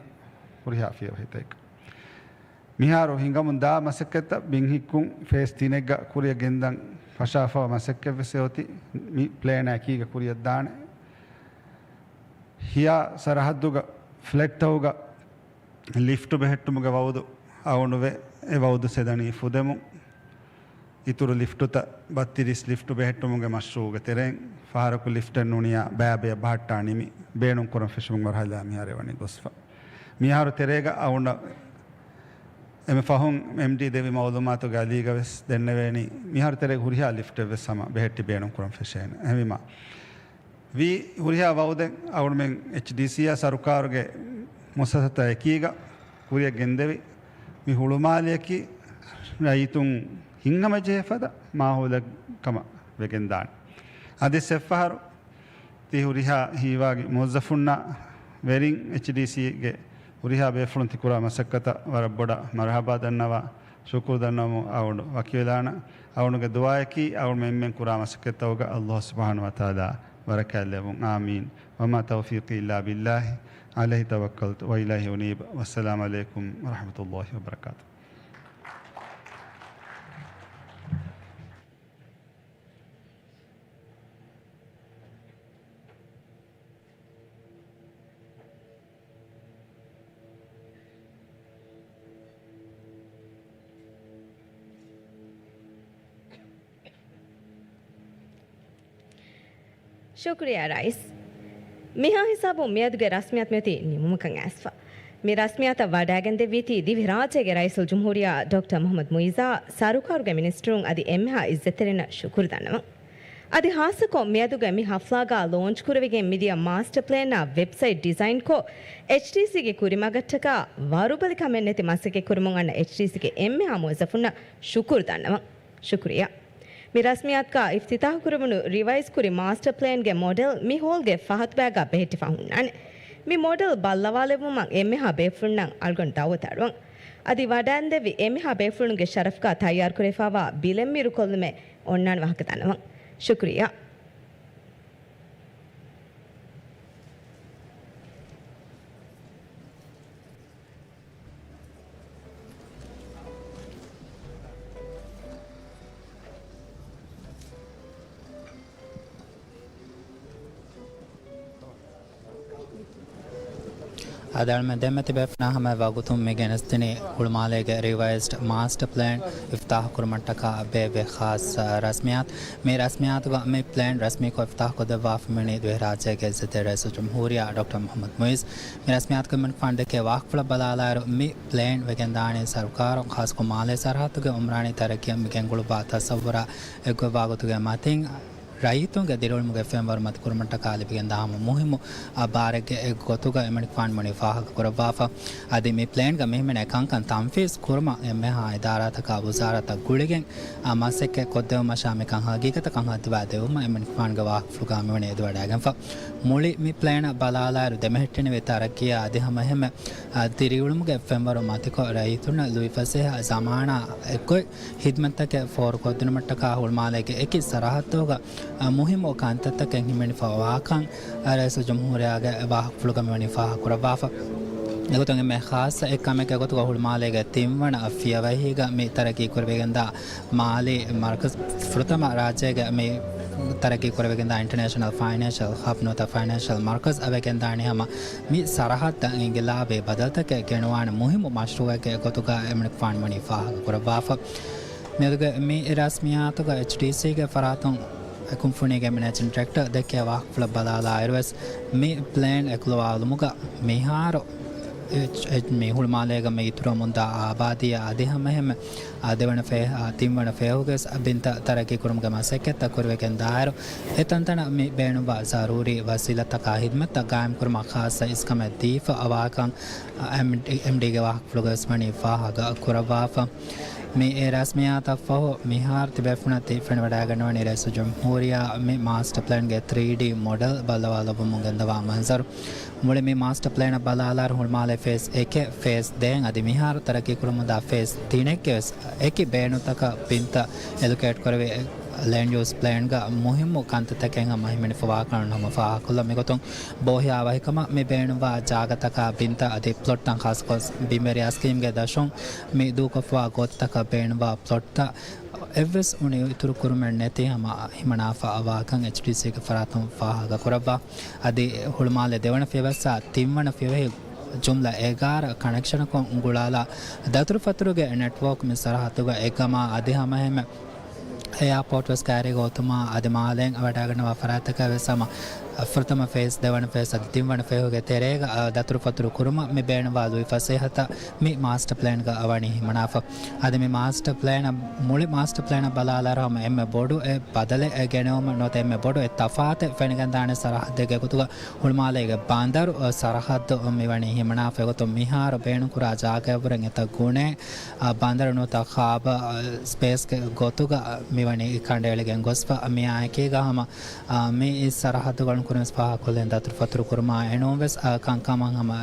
ހުރިހާ ފިޔަވަހިތަކެއް. މިހާރު ހިނގަމުން ދާ މަސައްކަތްތައް ބިން ހިއްކުން ފޭސް ތިނެއްގަ ކުރިއަށް ގެންދަން ފަށާފަވާ މަސައްކަތްވެސް އެއޮތީ މި ޕްލޭނާ އެކީގަ ކުރިއަށް ދާނެ. ހިޔާ ސަރަހައްދުގަ ފްލެޓްތަކުގަ ލިފްޓު ބެހެއްޓުމުގެ ވައުދު އަޅުގަނޑު ވެ އެ ވައުދު ސެދަނީ ފުދެމުން. އިތުރު ލިފްޓުތައް ބައްތިރީސް ލިފްޓު ބެހެއްޓުމުގެ މަޝްރޫޢުގެ ތެރެއިން ފަހަރަކު ލިފްޓެއް ނޫނިޔާ ބައިބަޔަށް ބަހައްޓާ ނިމި ބޭނުން ކުރަން ފެށުމުގެ މަރުހަލާ މިހާރު ވަނީ ގޮސްފަ. މިހާރު ތެރޭގަ އަޅުގަނޑަށް އެންމެ ފަހުން އެމްޑީ ދެއްވި މައުލޫމާތުގެ އަލީގަ ވެސް ދެންނެވޭނީ، މިހާރު ތެރޭގަ ހުރިހާ ލިފްޓެއް ވެސް ހަމަ ބެހެއްޓި ބޭނުން ކުރަން ފެށޭނެ. އެހެންވީމާ، ވީ ހުރިހާ ވައުދެއް އަޅުގަނޑުމެން އެޗްޑީސީއާ ސަރުކާރުގެ މުއައްސަސާތައް އެކީގަ ކުރިއަށް ގެންދެވި، މި ހުޅުމާލެއަކީ ރައްޔިތުން ހިތްހަމަޖެހޭ ފަދަ މާހައުލެއް ކަމަށް ވެގެންދާނެ. އަދި އެއްފަހަރު ތި ހުރިހާ ހީވާގި މުވައްޒަފުންނާ ވެރިން އެޗްޑީސީގެ ހުރިހާ ބޭފުޅުން ތި ކުރާ މަސައްކަތަށް ވަރަށް ބޮޑަށް މަރުހަބާ ދަންނަވާ، ޝުކުރު ދަންނަވަމުން އަޅުގަނޑު ވަކިވެލާނަން. އަޅުގަނޑުގެ ދުޢާއަކީ އަޅުގަނޑުމެން އެންމެން ކުރާ މަސައްކަތްތަކުގަ ﷲ ސުބްޙާނަހޫ ވަތަޢާލާ ބަރަކާތްލެއްވުން. އާމީން. وما توفيقي إلا بالله، عليه توكلت وإليه أنيب. والسلام عليكم ورحمة الله وبركاته. ޝުކުރިއްޔާ ރައީސް. މިހާ ހިސާބުން މިއަދުގެ ރަސްމިއްޔާތު މިއޮތީ ނިމުމަކަށް އައިސްފަ. މި ރަސްމިއްޔާތަށް ވަޑައިގެންދެއްވީތީ ދިވެހިރާއްޖޭގެ ރައީސުލްޖުމްހޫރިއްޔާ ޑޮކްޓަރ މުޙައްމަދު މުޢިއްޒާ، ސަރުކާރުގެ މިނިސްޓަރުން އަދި އެންމެހާ އިއްޒަތްތެރިންނަށް ޝުކުރު ދަންނަވަން. އަދި ހާއްސަކޮށް މިއަދުގެ މި ހަފްލާގަ ލޯންޗް ކުރެވިގެން މިދިޔަ މާސްޓަ ޕްލޭނާ ވެބްސައިޓް ޑިޒައިންކޮށް، އެޗްޑީސީގެ ކުރިމަގަށްޓަކާ ވަރުބަލިކަމެއް ނެތި މަސައްކަތް ކުރަމުން އަންނަ އެޗްޑީސީގެ އެންމެހާ މުވައްޒަފުންނަށް ޝުކުރު ދަންނަވަން. ޝުކުރިއްޔާ. މި ރަސްމިއްޔާތުގަ އިފްތިތާޙު ކުރެވުނު ރިވައިޒް ކުރި މާސްޓަ ޕްލޭންގެ މޮޑެލް މި ހޯލްގެ ފަހަތުބައިގަ ބެހެއްޓިފަ ހުންނާނެ. މި މޮޑެލް ބައްލަވާލެއްވުމަށް އެންމެހާ ބޭފުޅުންނަށް އަޅުގަނޑު ދަޢުވަތު އަޑުއަން. އަދި ވަޑައިންދެއްވި އެންމެހާ ބޭފުޅުންގެ ޝަރަފުގަ ތައްޔާރުކުރެވިފައިވާ ބިލެއް މި އިރުކޮށްލުމެއް އޮންނާނެ ވާހަކަ ދަންނަވަން. ޝުކުރިއްޔާ. އާދެ، އަޅުމެން ދެންމެ ތިބޭފުޅުންނާ ހަމައަށް ވަގުތުން މި ގެނެސްދިނީ ހުޅުމާލޭގެ ރިވައިޒްޑް މާސްޓަ ޕްލޭން އިފްތިތާޙު ކުރުމަށްޓަކާ ބޭއްވި ޚާއްޞަ ރަސްމިއްޔާތު. މި ރަސްމިއްޔާތުގަ މި ޕްލޭން ރަސްމީކޮށް އިފްތިތާޙު ކޮށްދެއްވާފަ މިވަނީ ދިވެހިރާއްޖޭގެ އިއްޒަތްތެރި ރައީސުލްޖުމްހޫރިއްޔާ ޑޮކްޓަރ މުޙައްމަދު މުޢިއްޒު. މި ރަސްމިއްޔާތުގައި މިން ފަންޑެކޭ ވާހަކަފުޅަށް ބަލާލާއިރު، މި ޕްލޭން ވެގެންދާނީ ސަރުކާރުން ޚާއްޞަކޮށް މާލޭ ސަރަހައްދުގެ އުމްރާނީ ތަރައްޤީއަށް މި ގެންގުޅުއްވާ ތަޞައްވުރާ އެއްގޮތްވާގޮތުގެ މަތިން ރައްޔިތުންގެ ދިރިއުޅުމުގެ ފެންވަރު މަތި ކުރުމަށްޓަކާ ލިބިގެންދާ ހަމަ މުހިއްމު ބާރެއްގެ އެއްގޮތުގަ އެމަނިކުފާނު ވަނީ ފާހަގަކުރައްވާފަ. އަދި މި ޕްލޭންގަ މިހިމެނޭ ކަންކަން ތަންފީޒް ކުރުމަށް އެންމެހާ އިދާރާތަކާ ވުޒާރާތަށް ގުޅިގެން އާ މަސައްކަތް ކޮށްދެވުމަށާ މިކަން ހަގީގަތަށް ކަން ހައްދަވާ ދެއްވުމަށް އެމަނިކުފާނުގެ ވާހަކަފުޅުގަ މިވަނީ އެދިވަޑައިގެންފަ. މުޅި މި ޕްލޭނަށް ބަލާލާއިރު ދެމެހެއްޓެނިވި ތަރައްޤީއާ އަދި ހަމައެހެންމެ އާ، ދިރިއުޅުމުގެ ފެންވަރު މަތިކޮށް، ރައްޔިތުންނަށް ލުއިފަސޭހަ ޒަމާނާ އެއްގޮތް ހިދްމަތްތަކެއް ފޯރުކޮށްދިނުމަށްޓަކާ ހުޅުމާލޭގެ އެކި ސަރަހައްދުގަ، އާ، މުހިއްމު ކަންތައްތަކެއް ހިމެނިފަ ވާކަން، އާ، ރައީސުލްޖުމްހޫރިއްޔާގެ ވާހަކަފުޅުގަ މިވަނީ ފާހަގަކުރައްވާފަ. އެގޮތުން އެންމެ ޚާއްޞަ އެއް ކަމެއްގެ ގޮތުގަ ހުޅުމާލޭގެ ތިންވަނަ ފިޔަވަހީގަ މި ތަރައްޤީ ކުރެވިގެންދާ މާލީ މަރުކަޒް، ފުރަތަމަ ރާއްޖޭގެ މި ތަރައްޤީ ކުރެވިގެންދާ އިންޓަރނޭޝަނަލް ފައިނޭންޝަލް ހަބް ނުވަތަ ފައިނޭންޝަލް މަރުކަޒް ވެގެންދާނީ ހަމަ މި ސަރަހައްދަށް އިންގިލާބީ ބަދަލުތަކެއް ގެނުވާނެ މުހިއްމު މަޝްރޫއެއްގެ ގޮތުގަ އެމަނިކުފާނު ވަނީ ފާހަގަކުރައްވާފަ. މިއަދުގެ މި ރަސްމިއްޔާތުގަ އެޗްޑީސީގެ ފަރާތުން އެ ކުންފުނީގެ މެނޭޖިން ޑިރެކްޓަރ ދެއްކޭ ވާހަކަފުޅަށް ބަލާލާއިރުވެސް، މި ޕްލޭން އެކުލަވާލުމުގަ މިހާރު އެ، އެ، މި ހުޅުމާލޭގަ މި އިތުރަމުންދާ އާބާދީއާ އަދި ހަމައެހެންމެ، އާ، ދެވަނަ ފޭ-، އާ، ތިންވަނަ ފޭހުގެ ވެސް ބިންތައް ތަރައްޤީ ކުރުމުގެ މަސައްކަތްތައް ކުރިވެގެން ދާއިރު، އެ ތަންތަނަށް މި ބޭނުންވާ ޒަރޫރީ ވަސީލަތްތަކާ ހިދްމަތްތައް ގާއިމްކުރުމަށް ޚާއްޞަ އިސްކަމެއް ދީފަ އަވާކަން، އާ، އެމްޑީ-، އެމްޑީގެ ވާހަކަފުޅުގައި ވެސް ވަނީ ފާހަގަ ކުރައްވާފަ. މި އެ ރަސްމިއްޔާތަށްފަހު މިހާރު ތިބޭފުޅުންނަށް ތި ފެނިވަޑައިގަންނަވަނީ ރައީސުލްޖުމްހޫރިއްޔާ މި މާސްޓަ ޕްލޭންގެ ތްރީޑީ މޮޑެލް ބައްލަވާލައްވަމުން ގެންދަވާ މަންޒަރު. މުޅި މި މާސްޓަ ޕްލޭނަށް ބަލާލާއިރު ހުޅުމާލޭ ފޭސް އެކެއް، ފޭސް ދޭއް އަދި މިހާރު ތަރައްޤީ ކުރަމުންދާ ފޭސް ތިނެއްގެ ވެސް އެކި ބޭނުންތަކަށް ބިންތައް އެލޮކޭޓް ކުރެވި ލޭންޑް ޔޫސް ޕްލޭންގަ މުހިއްމު ކަންތައްތަކެއް ހަމަ ހިމެނިފަ ވާކަން ހަމަ ފާހަގަކޮށްލަން. މިގޮތުން ބޯހިޔާވަހިކަމަށް މި ބޭނުންވާ ޖާގަތަކާ ބިންތައް އަދި ޕްލޮޓްތައް ޚާއްޞަކޮށް ބިންވެރިޔާ ސްކީމްގެ ދަށުން މި ދޫކޮށްފަވާ ގޯތިތަކަށް ބޭނުންވާ ޕްލޮޓްތައް އެއްވެސް އުނި އިތުރު ކުރުމެއް ނެތި ހަމަ ހިމަނާފަ އަވާކަން އެޗްޑީސީގެ ފަރާތުން ފާހަގަކުރައްވާ. އަދި ހުޅުމާލެ ދެވަނަ ފިޔަވައްސާ ތިންވަނަ ފިޔަވަހި ޖުމްލަ އެގާރަ ކަނެކްޝަނަކުން ގުޅާލާ ދަތުރުފަތުރުގެ ނެޓްވޯކް މި ސަރަހައްދުގަ އެއްގަމާ އަދި ހަމައެހެންމެ އެއާޕޯޓް ވެސް ކައިރީގަ އޮތުމާ އަދި މާލޭން ވަޑައިގަންނަވާ ފަރާތްތަކަށް ވެސް ހަމަ ފުރަތަމަ ފޭސް، ދެވަނަ ފޭސް އަދި ތިންވަނަ ފޭހުގެ ތެރޭގަ، އަ، ދަތުރުފަތުރު ކުރުމަށް މި ބޭނުންވާ ލުއިފަސޭހަތައް މި މާސްޓަ ޕްލޭންގަ ވަނީ ހިމަނާފަ. އަދި މި މާސްޓަ ޕްލޭނަށް، މުޅި މާސްޓަ ޕްލޭނަށް ބަލާލާއިރު ހަމަ އެންމެ ބޮޑު އެއް ބަދަލެއް ގެނެވުމެއް ނުވަތަ އެންމެ ބޮޑު އެއް ތަފާތެއް ފެނިގެންދާނެ ސަރަހައްދެއްގެ ގޮތުގަ ހުޅުމާލޭގެ ބަނދަރު، އަ، ސަރަހައްދު މިވަނީ ހިމަނާފަ. އެގޮތުން މިހާރު ބޭނުންކުރާ ޖާގައަށްވުރެން އެތައް ގުނޭ، އަ، ބަނދަރު ނުވަތަ ހާބަ، އަ، ސްޕޭސްގެ ގޮތުގަ މިވަނީ ކަނޑައެޅިގެން ގޮސްފަ. މިއާއެކީގަ ހަމަ، އަ، މި ސަރަހައްދު ގަޅުން ކުރިން ފާހަގަކޮށްލެން ދަތުރުފަތުރު ކުރުމާ އެނޫން ވެސް، އަ، ކަންކަމަށް ހަމަ